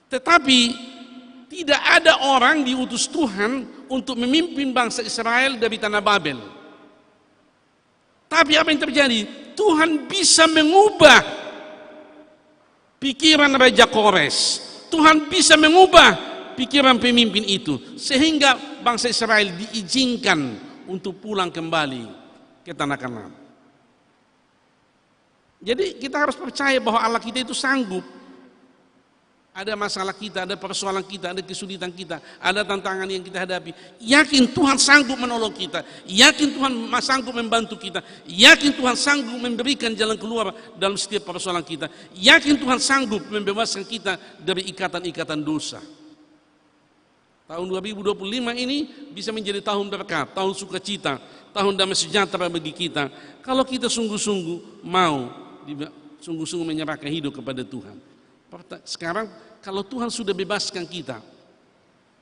Tetapi tidak ada orang diutus Tuhan untuk memimpin bangsa Israel dari tanah Babel. Tapi apa yang terjadi? Tuhan bisa mengubah pikiran Raja Kores. Tuhan bisa mengubah pikiran pemimpin itu, sehingga bangsa Israel diizinkan untuk pulang kembali ke tanah Kanaan. Jadi kita harus percaya bahwa Allah kita itu sanggup. Ada masalah kita, ada persoalan kita, ada kesulitan kita, ada tantangan yang kita hadapi. Yakin Tuhan sanggup menolong kita. Yakin Tuhan ma-, sanggup membantu kita. Yakin Tuhan sanggup memberikan jalan keluar dalam setiap persoalan kita. Yakin Tuhan sanggup membebaskan kita dari ikatan-ikatan dosa. Tahun dua ribu dua puluh lima ini bisa menjadi tahun berkat, tahun sukacita, tahun damai sejahtera bagi kita. Kalau kita sungguh-sungguh mau, di-, sungguh-sungguh menyerahkan hidup kepada Tuhan. Perta-, sekarang, kalau Tuhan sudah bebaskan kita,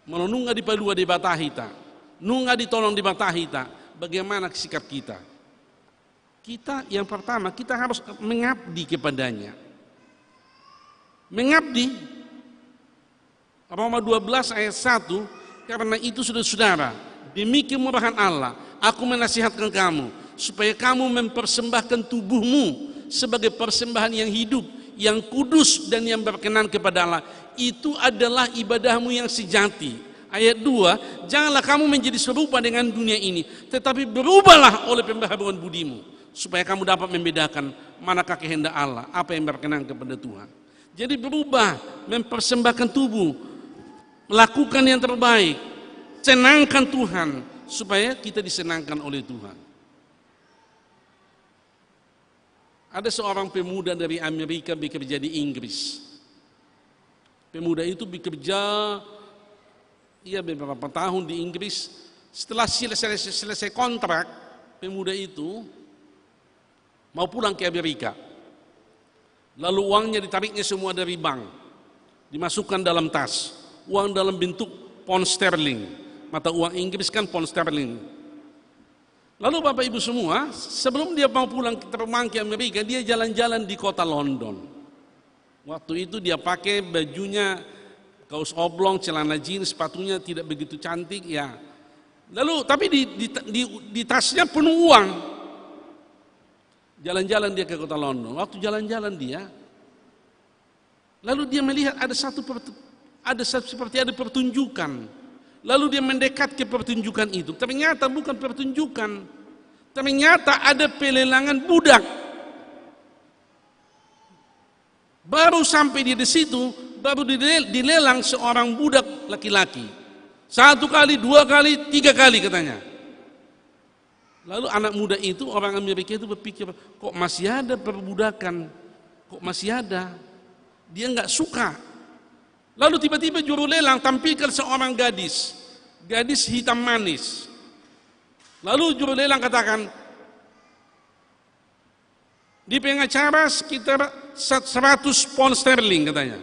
molo nunga dipalua Debata hita, nunga ditolong Debata hita, bagaimana sikap kita? Kita, yang pertama, kita harus mengabdi kepada-Nya. Mengabdi. Roma dua belas ayat satu, "Karena itu, saudara-saudara, demi kemurahan Allah, aku menasihatkan kamu, supaya kamu mempersembahkan tubuhmu sebagai persembahan yang hidup, yang kudus, dan yang berkenan kepada Allah. Itu adalah ibadahmu yang sejati." Ayat dua, "Janganlah kamu menjadi serupa dengan dunia ini, tetapi berubahlah oleh pembaharuan budimu, supaya kamu dapat membedakan manakah kehendak Allah, apa yang berkenan kepada Tuhan." Jadi berubah, mempersembahkan tubuh, lakukan yang terbaik, senangkan Tuhan, supaya kita disenangkan oleh Tuhan. Ada seorang pemuda dari Amerika bekerja di Inggris. Pemuda itu bekerja, ia beberapa tahun di Inggris. Setelah selesai, selesai kontrak, pemuda itu mau pulang ke Amerika. Lalu uangnya ditariknya semua dari bank, dimasukkan dalam tas. Uang dalam bentuk pound sterling. Mata uang Inggris kan pound sterling. Lalu Bapak Ibu semua, sebelum dia mau pulang terbang ke Amerika, dia jalan-jalan di kota London. Waktu itu dia pakai bajunya kaos oblong, celana jeans, sepatunya tidak begitu cantik, ya. Lalu, tapi di, di, di, di tasnya penuh uang. Jalan-jalan dia ke kota London. Waktu jalan-jalan dia, lalu dia melihat ada satu pertu-, ada sa-, seperti ada pertunjukan. Lalu dia mendekat ke pertunjukan itu. Ternyata bukan pertunjukan. Ternyata ada pelelangan budak. Baru sampai dia di situ, baru dile-, dilelang seorang budak laki-laki. Satu kali, dua kali, tiga kali katanya. Lalu anak muda itu, orang Amerika itu berpikir, "Kok masih ada perbudakan? Kok masih ada?" Dia nggak suka. Lalu tiba-tiba juru lelang tampilkan seorang gadis. Gadis hitam manis. Lalu juru lelang katakan, Di pengacara sekitar seratus pound sterling katanya.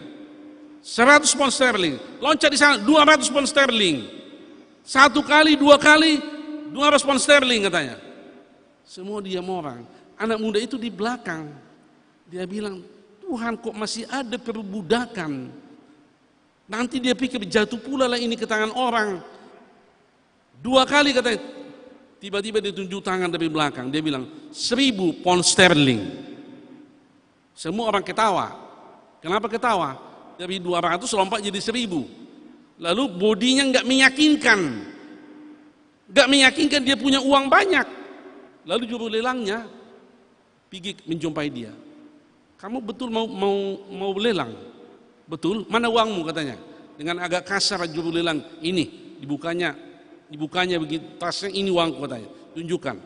Seratus pound sterling. Loncat di sana, dua ratus pound sterling. Satu kali, dua kali, dua ratus pound sterling katanya. Semua diam orang. Anak muda itu di belakang. Dia bilang, "Tuhan, kok masih ada perbudakan?" Nanti dia pikir jatuh pula lah ini ke tangan orang. Dua kali katanya, tiba-tiba dia tunjuk tangan dari belakang. Dia bilang, "Seribu pound sterling." Semua orang ketawa. Kenapa ketawa? Dari dua ratus lompat jadi seribu. Lalu bodinya nggak meyakinkan. Nggak meyakinkan dia punya uang banyak. Lalu juru lelangnya pergi menjumpai dia. "Kamu betul mau mau mau lelang? Betul? Mana uangmu?" katanya. Dengan agak kasar juru lelang ini, dibukanya, dibukanya begitu, tasnya, "Ini uangku," katanya. Tunjukkan.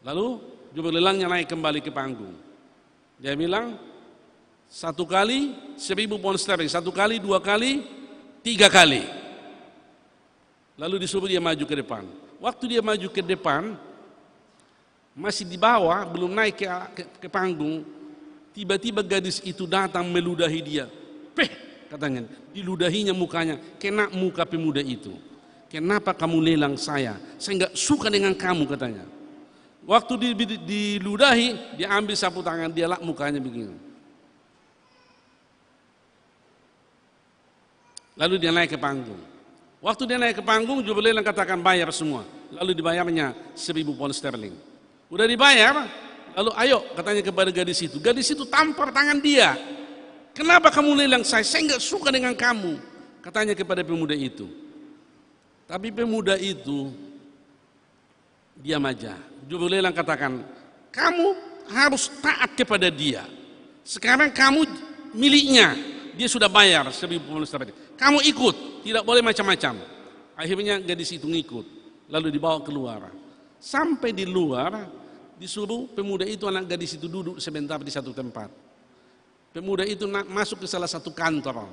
Lalu juru lelangnya naik kembali ke panggung. Dia bilang, "Satu kali seribu pound sterling, satu kali, dua kali, tiga kali." Lalu disuruh dia maju ke depan. Waktu dia maju ke depan, masih di bawah, belum naik ke, ke, ke panggung, tiba-tiba gadis itu datang meludahi dia. "Peh," katanya, diludahinya mukanya, kena muka pemuda itu. "Kenapa kamu lelang saya? Saya nggak suka dengan kamu," katanya. Waktu di, di, diludahi, dia ambil sapu tangan, dia lap mukanya begini. Lalu dia naik ke panggung. Waktu dia naik ke panggung, juru lelang katakan, "Bayar semua." Lalu dibayarnya seribu pound sterling. Udah dibayar, lalu, "Ayo," katanya kepada gadis itu. Gadis itu tampar tangan dia. "Kenapa kamu lelang saya? Saya nggak suka dengan kamu," katanya kepada pemuda itu. Tapi pemuda itu diam aja. Juru lelang katakan, "Kamu harus taat kepada dia. Sekarang kamu miliknya. Dia sudah bayar seribu pound sterling. Kamu ikut, tidak boleh macam-macam." Akhirnya gadis itu ngikut, lalu dibawa keluar. Sampai di luar, disuruh pemuda itu, anak gadis itu, duduk sebentar di satu tempat. Pemuda itu na-, masuk ke salah satu kantor.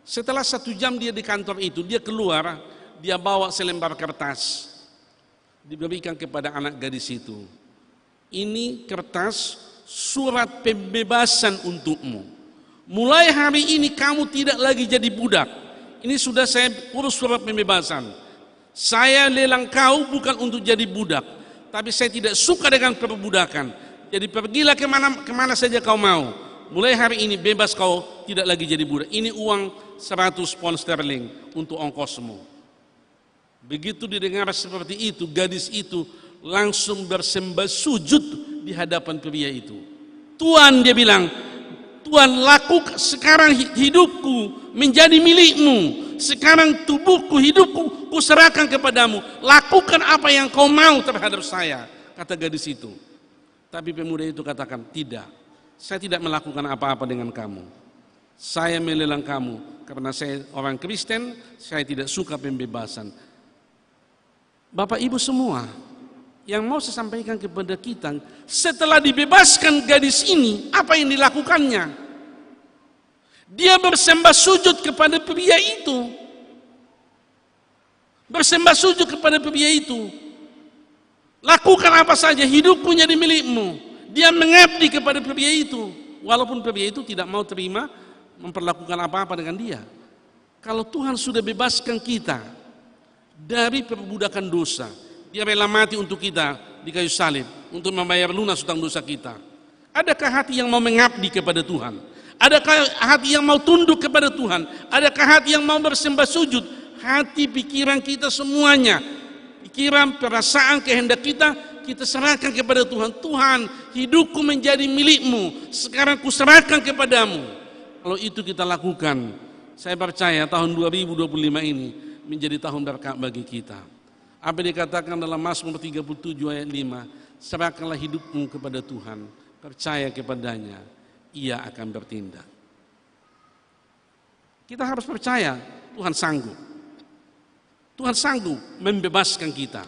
Setelah satu jam dia di kantor itu, dia keluar, dia bawa selembar kertas. Diberikan kepada anak gadis itu. "Ini kertas surat pembebasan untukmu. Mulai hari ini kamu tidak lagi jadi budak." Ini sudah saya urus surat pembebasan. "Saya lelang kau bukan untuk jadi budak, tapi saya tidak suka dengan perbudakan. Jadi pergilah kemana, kemana saja kau mau. Mulai hari ini bebas kau, tidak lagi jadi budak. Ini uang seratus pound sterling untuk ongkosmu." Begitu didengar seperti itu, gadis itu langsung bersembah sujud di hadapan pria itu. "Tuhan," dia bilang, "Tuhan, lakukan sekarang hi-, hidupku menjadi milikmu. Sekarang tubuhku, hidupku, kuserahkan kepadamu. Lakukan apa yang kau mau terhadap saya," kata gadis itu. Tapi pemuda itu katakan, "Tidak, saya tidak melakukan apa-apa dengan kamu. Saya melelang kamu karena saya orang Kristen, saya tidak suka pembebasan." Bapak Ibu semua, yang mau saya sampaikan kepada kita, setelah dibebaskan gadis ini, apa yang dilakukannya? Dia bersembah sujud kepada pria itu. Bersembah sujud kepada pria itu. "Lakukan apa saja, hidupku jadi milikmu." Dia mengabdi kepada pria itu, walaupun pria itu tidak mau terima, memperlakukan apa-apa dengan dia. Kalau Tuhan sudah bebaskan kita dari perbudakan dosa, dia rela mati untuk kita di kayu salib, untuk membayar lunas utang dosa kita. Adakah hati yang mau mengabdi kepada Tuhan? Adakah hati yang mau tunduk kepada Tuhan? Adakah hati yang mau bersembah sujud? Hati, pikiran kita semuanya, pikiran, perasaan, kehendak kita, kita serahkan kepada Tuhan. "Tuhan, hidupku menjadi milikmu. Sekarang kuserahkan kepadamu." Kalau itu kita lakukan, saya percaya tahun dua ribu dua puluh lima ini menjadi tahun berkat bagi kita. Apa yang dikatakan dalam Mazmur tiga puluh tujuh ayat lima, "Serahkanlah hidupmu kepada Tuhan, percaya kepada-Nya, Ia akan bertindak." Kita harus percaya Tuhan sanggup. Tuhan sanggup membebaskan kita.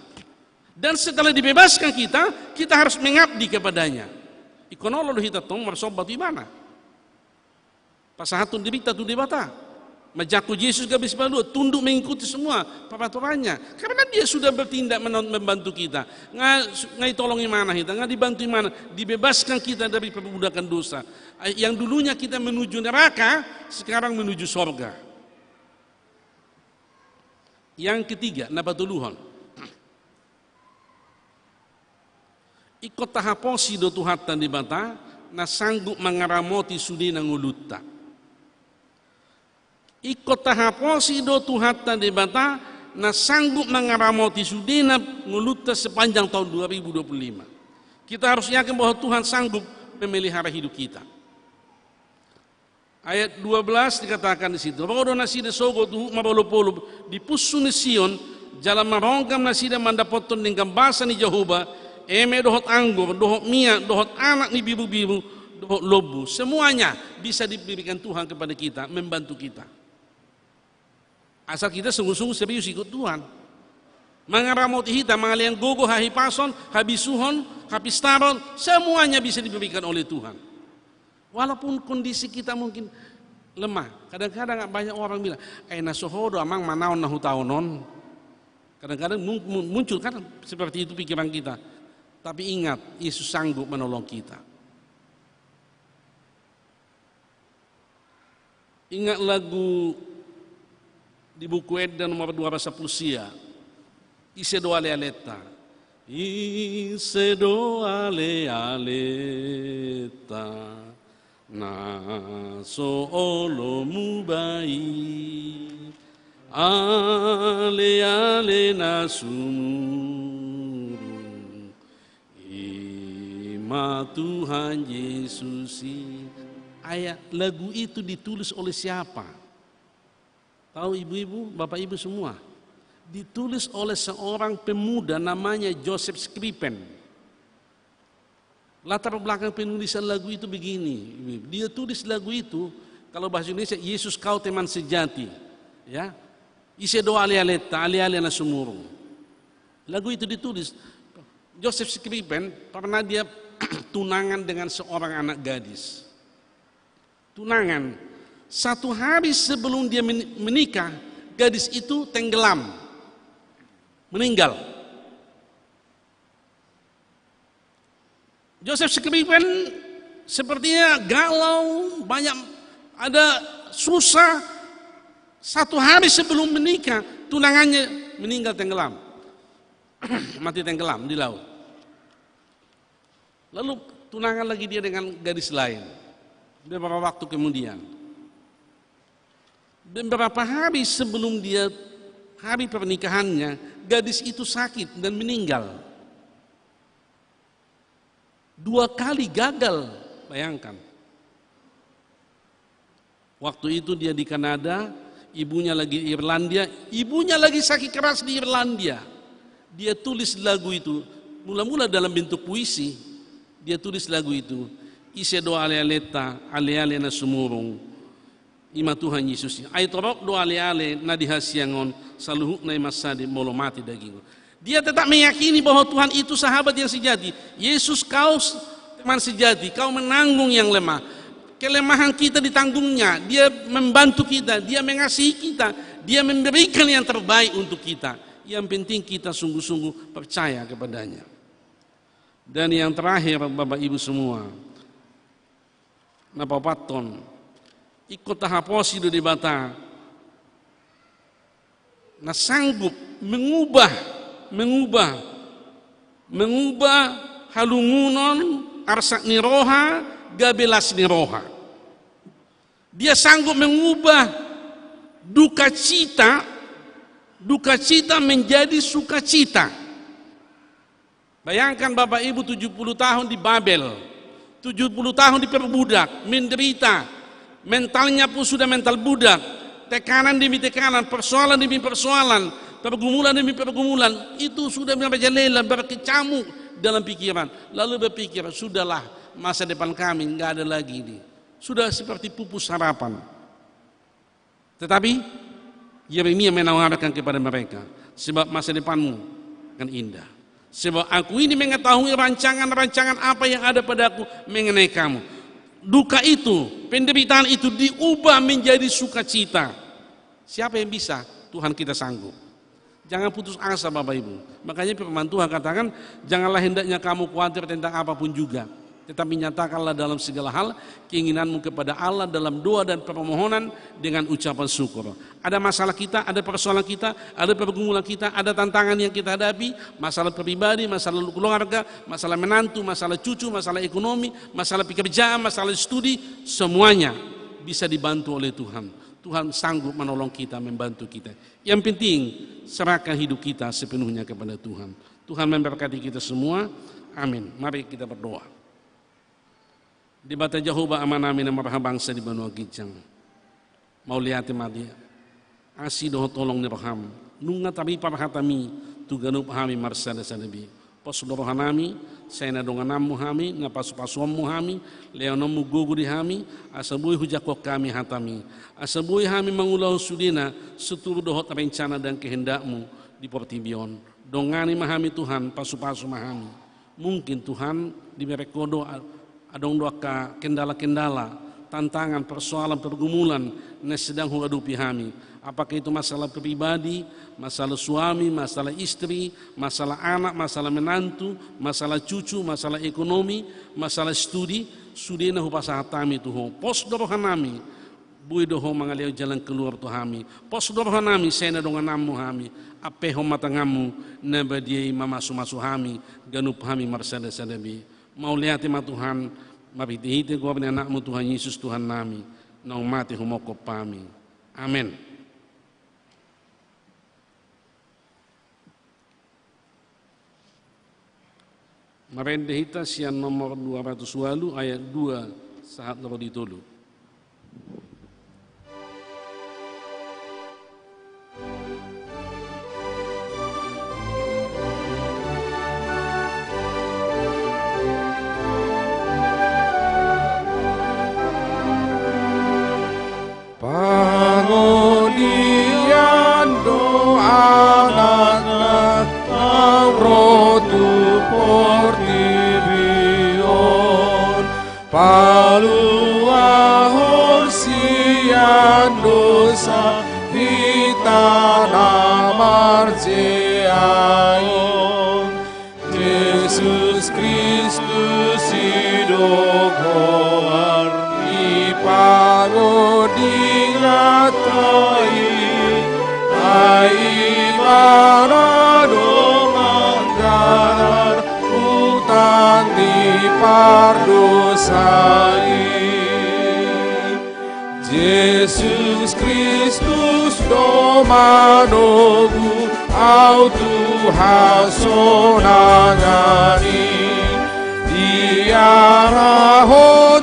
Dan setelah dibebaskan kita, kita harus mengabdi kepada-Nya. Ingkon olo do hita tong marsomba tu Ibana, pasahathon dirinta tu Debata. Manjangkon Jesus gabe sipalua, tunduk mengikuti semua peraturannya. Karena dia sudah bertindak menon-, membantu kita. Nga, nga ditolong ibana hita, nga dibantu ibana, dibebaskan kita dari perbudakan dosa. Yang dulunya kita menuju neraka, sekarang menuju sorga. Yang ketiga, na patoluhon. Ingkon tahaposi do Tuhanta Debata, na sanggup mangaramoti sudena ngolunta. Ingkon tahaposi do Tuhanta Debata, na sanggup mangaramoti sudena ngolunta sepanjang tahun dua ribu dua puluh lima. Kita harus yakin bahwa Tuhan sanggup memelihara hidup kita. Ayat dua belas dikatakan di situ, ro do nasida sogot tu huhut marolopolop di punsu ni Sion, jala maronggang nasida mandapothon denggan basa ni Jahowa, eme dohot anggur, dohot miak, dohot anak ni birubiru, dohot lombu. Semuanya bisa diberikan Tuhan kepada kita, membantu kita. Asal kita sungguh-sungguh serius ikut Tuhan. Mangaramoti hita, mangalean gogo, hahipason, habisuhon, hapistaron, semuanya bisa diberikan oleh Tuhan. Walaupun kondisi kita mungkin lemah. Kadang-kadang banyak orang bilang, "Eh, na so ho do amang manaon na hutaon on." Kadang-kadang mun-, mun-, muncul kan seperti itu pikiran kita. Tapi ingat, Yesus sanggup menolong kita. Ingat lagu di Buku Ende nomor dua ratus sapuluh sia, "Ise do alealenta?" Ise do alealenta, na so olo mubai, aleale na sumurung, i ma Tuhan Jesus i. Ayat lagu itu ditulis oleh siapa? Tahu ibu-ibu, bapak ibu semua? Ditulis oleh seorang pemuda namanya Joseph Scriven. Latar belakang penulisan lagu itu begini. Dia tulis lagu itu, kalau bahasa Indonesia, "Yesus Kau Teman Sejati." Ya. "Ise do alealenta, aleale na sumurung." Lagu itu ditulis. Joseph Scriven pernah dia tunangan dengan seorang anak gadis. Tunangan. Satu hari sebelum dia men-, menikah, gadis itu tenggelam. Meninggal. Joseph Scriven sepertinya galau, banyak ada susah. Satu hari sebelum menikah, tunangannya meninggal tenggelam. Mati tenggelam di laut. Lalu tunangan lagi dia dengan gadis lain. Beberapa waktu kemudian. Beberapa hari sebelum dia, hari pernikahannya, gadis itu sakit dan meninggal. Dua kali gagal, bayangkan. Waktu itu dia di Kanada, ibunya lagi di Irlandia, ibunya lagi sakit keras di Irlandia. Dia tulis lagu itu, mula-mula dalam bentuk puisi, dia tulis lagu itu, "Ise do alealenta, aleale na sumurung, i ma Tuhan Jesus i. Ai torop do aleale na di hasiangan on, saluhutna i mansadi molo mate dagingku." Dia tetap meyakini bahwa Tuhan itu sahabat yang sejati. "Yesus, Kau s-, teman sejati, Kau menanggung yang lemah." Kelemahan kita ditanggung-Nya, Dia membantu kita, Dia mengasihi kita, Dia memberikan yang terbaik untuk kita. Yang penting kita sungguh-sungguh percaya kepada-Nya. Dan yang terakhir, Bapak Ibu semua, na paopathon, ingkon tahaposi do Debata na sanggup mengubah, mengubah, mengubah halungunon, arsak ni roha gabe las ni roha. Dia sanggup mengubah duka cita, duka cita menjadi sukacita. Bayangkan Bapak Ibu, tujuh puluh tahun di Babel, tujuh puluh tahun diperbudak, menderita, mentalnya pun sudah mental budak, tekanan demi tekanan, persoalan demi persoalan, pergumulan demi pergumulan, itu sudah merajalela, berkecamuk dalam pikiran. Lalu berpikir, "Sudahlah, masa depan kami nggak ada lagi ini. Sudah seperti pupus harapan." Tetapi Yeremia menawarkan kepada mereka, "Sebab masa depanmu akan indah. Sebab Aku ini mengetahui rancangan-rancangan apa yang ada pada-Ku mengenai kamu." Duka itu, penderitaan itu diubah menjadi sukacita. Siapa yang bisa? Tuhan kita sanggup. Jangan putus asa, Bapak Ibu. Makanya firman Tuhan katakan, "Janganlah hendaknya kamu khawatir tentang apapun juga. Tetapi nyatakanlah dalam segala hal keinginanmu kepada Allah dalam doa dan permohonan dengan ucapan syukur." Ada masalah kita, ada persoalan kita, ada pergumulan kita, ada tantangan yang kita hadapi, masalah pribadi, masalah keluarga, masalah menantu, masalah cucu, masalah ekonomi, masalah pekerjaan, masalah studi, semuanya bisa dibantu oleh Tuhan. Tuhan sanggup menolong kita, membantu kita. Yang penting, serahkan hidup kita sepenuhnya kepada Tuhan. Tuhan memberkati kita semua. Amin. Mari kita berdoa. Debata Jahowa, Amanami na marhabangsa di banua ginjang, mauliate ma di asi dohot holong ni roham, nunga taripar hataMi tu ganup hami marsada-sada be. Pos do rohanami, sai na dongananMu hami, na pasu-pasuonMu hami, lehononMu gogo di hami, asa boi hujangkon hami hataMi, asa boi hami mangulahon sudena situru dohot rencana dan kehendakMu di portibi on. Dongani ma hami, Tuhan, pasu-pasu ma hami. Mungkin, Tuhan, dibereng Ho do a-, adong do angka kendala-kendala, tantangan, persoalan, pergumulan na sedang huadopi hami. Apakah itu masalah pribadi, masalah suami, masalah istri, masalah anak, masalah menantu, masalah cucu, masalah ekonomi, masalah studi, sudena hupasahat hami tu Ho. Pos do rohanami, boi do Ho mangalehon jalan keluar tu hami. Pos do rohanami, sai na dongananMu hami. Ampehon ma tanganMu na badia i mamasu-masu hami, ganup hami marsada-sada be. Mauliate ma, Tuhan, marhite-hite goar ni AnakMu Tuhan Jesus Tuhannami, naung mate humophop hami. Amen. Marende hita sian nomor dua ratus ualu, ayat dua sahat ro di tolu. Pangolian do Anakna naung ro tu portibi on, paluahon sian dosa hita na marjea on. Jesus Kristus i do goar ni pangodinganta i, ai Ibana do manggarar utang ni pardosa i. Jesus Kristus do manogu au tu hasonangan i, diarahon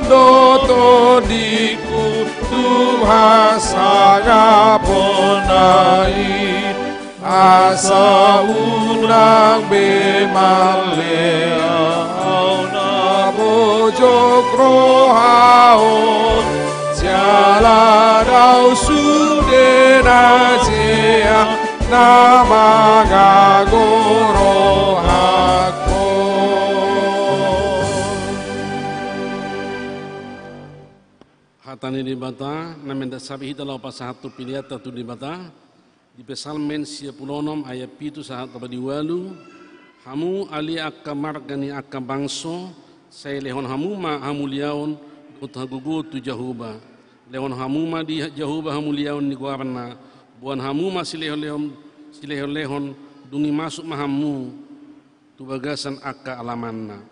do tondingku tu hasangaponna i. Asa unang be marlea au na bojok roha on, jala dao sude na jea na mangago rohangkon. Hata ni Debata na mandasari hita laho pasahat tu peleanta tu Debata. Di Psalmen sia pulu onom ayat pitu sahat ro di ualu. Hamu ale angka marga ni angka bangso, sai lehon hamu ma hamuliaon dohot hagogoon tu Jahowa. Lehon hamu ma di Jahowa hamuliaon ni goarna, boan hamu ma silehon-lehon, silehon-lehon, dung i masuk ma hamu tu bagasan angka alamanna.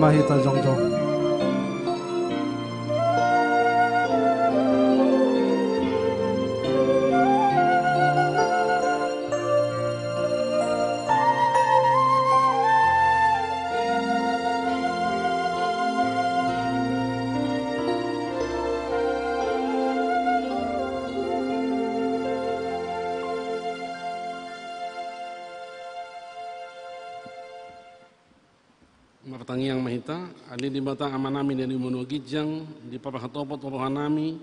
Bah hita jongjong. Martangiang ma hita. Ale Debata Amanami na di banua ginjang, diparhatopot rohanami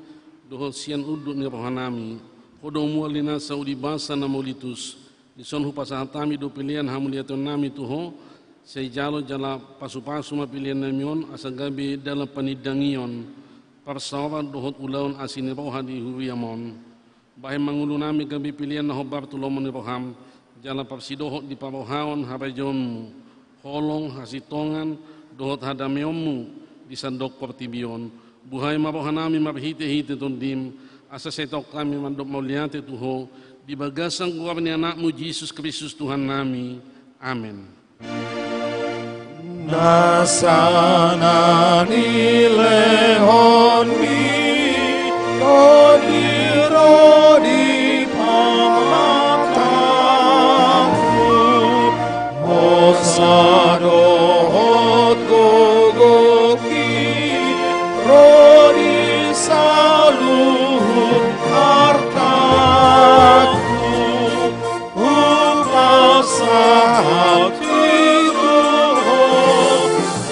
dohot sian unduk ni rohanami Ho do mual ni nasa uli basa na mauliutus. Dison hupasahat hami do pelean hamuliateonnami tu Ho. Sai jalo jala pasupasu ma peleannami on asa gabe dalan panindangion, parsaoran dohot ulaon asi ni roha di huriam on. Bahen ma ngolunami gabe pelean na hombar tu lomo ni roham, jala parsidohot diparrohahon harajaonmu, holong, hasintongan dohot hadameonmu di sandok portibi on. Buhai ma rohanami marhitehite Tondim, asa sai tongtong hami mandok mauliate tu Ho di bagasan goar ni Anakmu Jesus Kristus Tuhannami. Amen. Nasa na nilehonmi Tondi ro di pamatangku, hosa dohot gogongki ro di saluhut artangku. Hupasahat hami tu Ho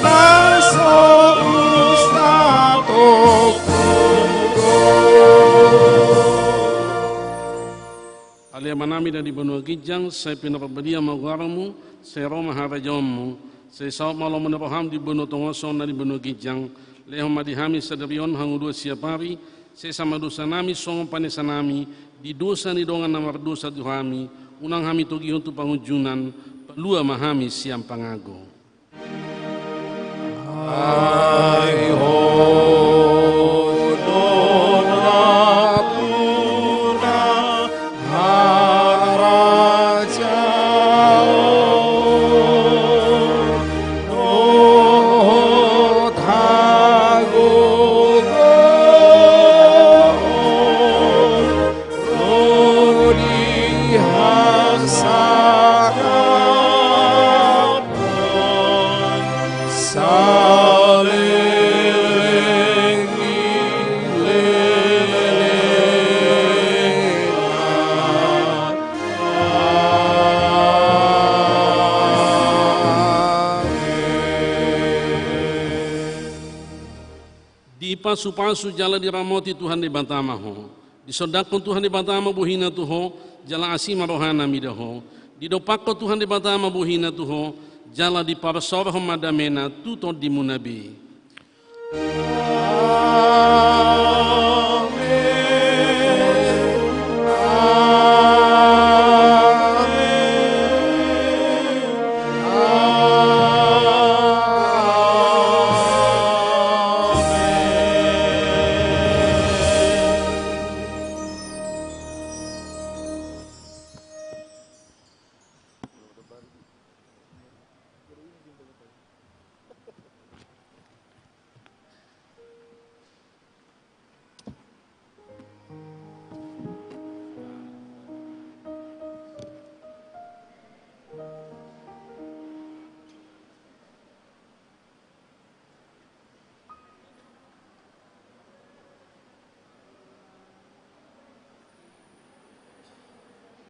na so usta tongtong. Ale Amanami na di banua ginjang, sai pinarbadia ma goarmu, sai ro ma harajaonmu, sai saut ma lomo ni roham di banua tonga on songon na di banua ginjang. Lehon ma di hami sadari on hangoluan siapari, sesa ma dosanami songon panesanami di dosa ni dongan na mardosa tu hami, unang hami togihon tu pangunjunan, palua ma hami sian pangago. Ai Ho do nampuna harajaon dohot hagogoon ro di hasangapon saleleng ni lelengna. Amen. Dipasupasu jala diramoti Tuhan Debata ma ho. Disondangkon Tuhan Debata ma bohina tu ho, jala asi ma rohana mida ho. Didompakkon Tuhan Debata ma bohina tu ho, jala diparsaorhon ma damena tu tondimuna be.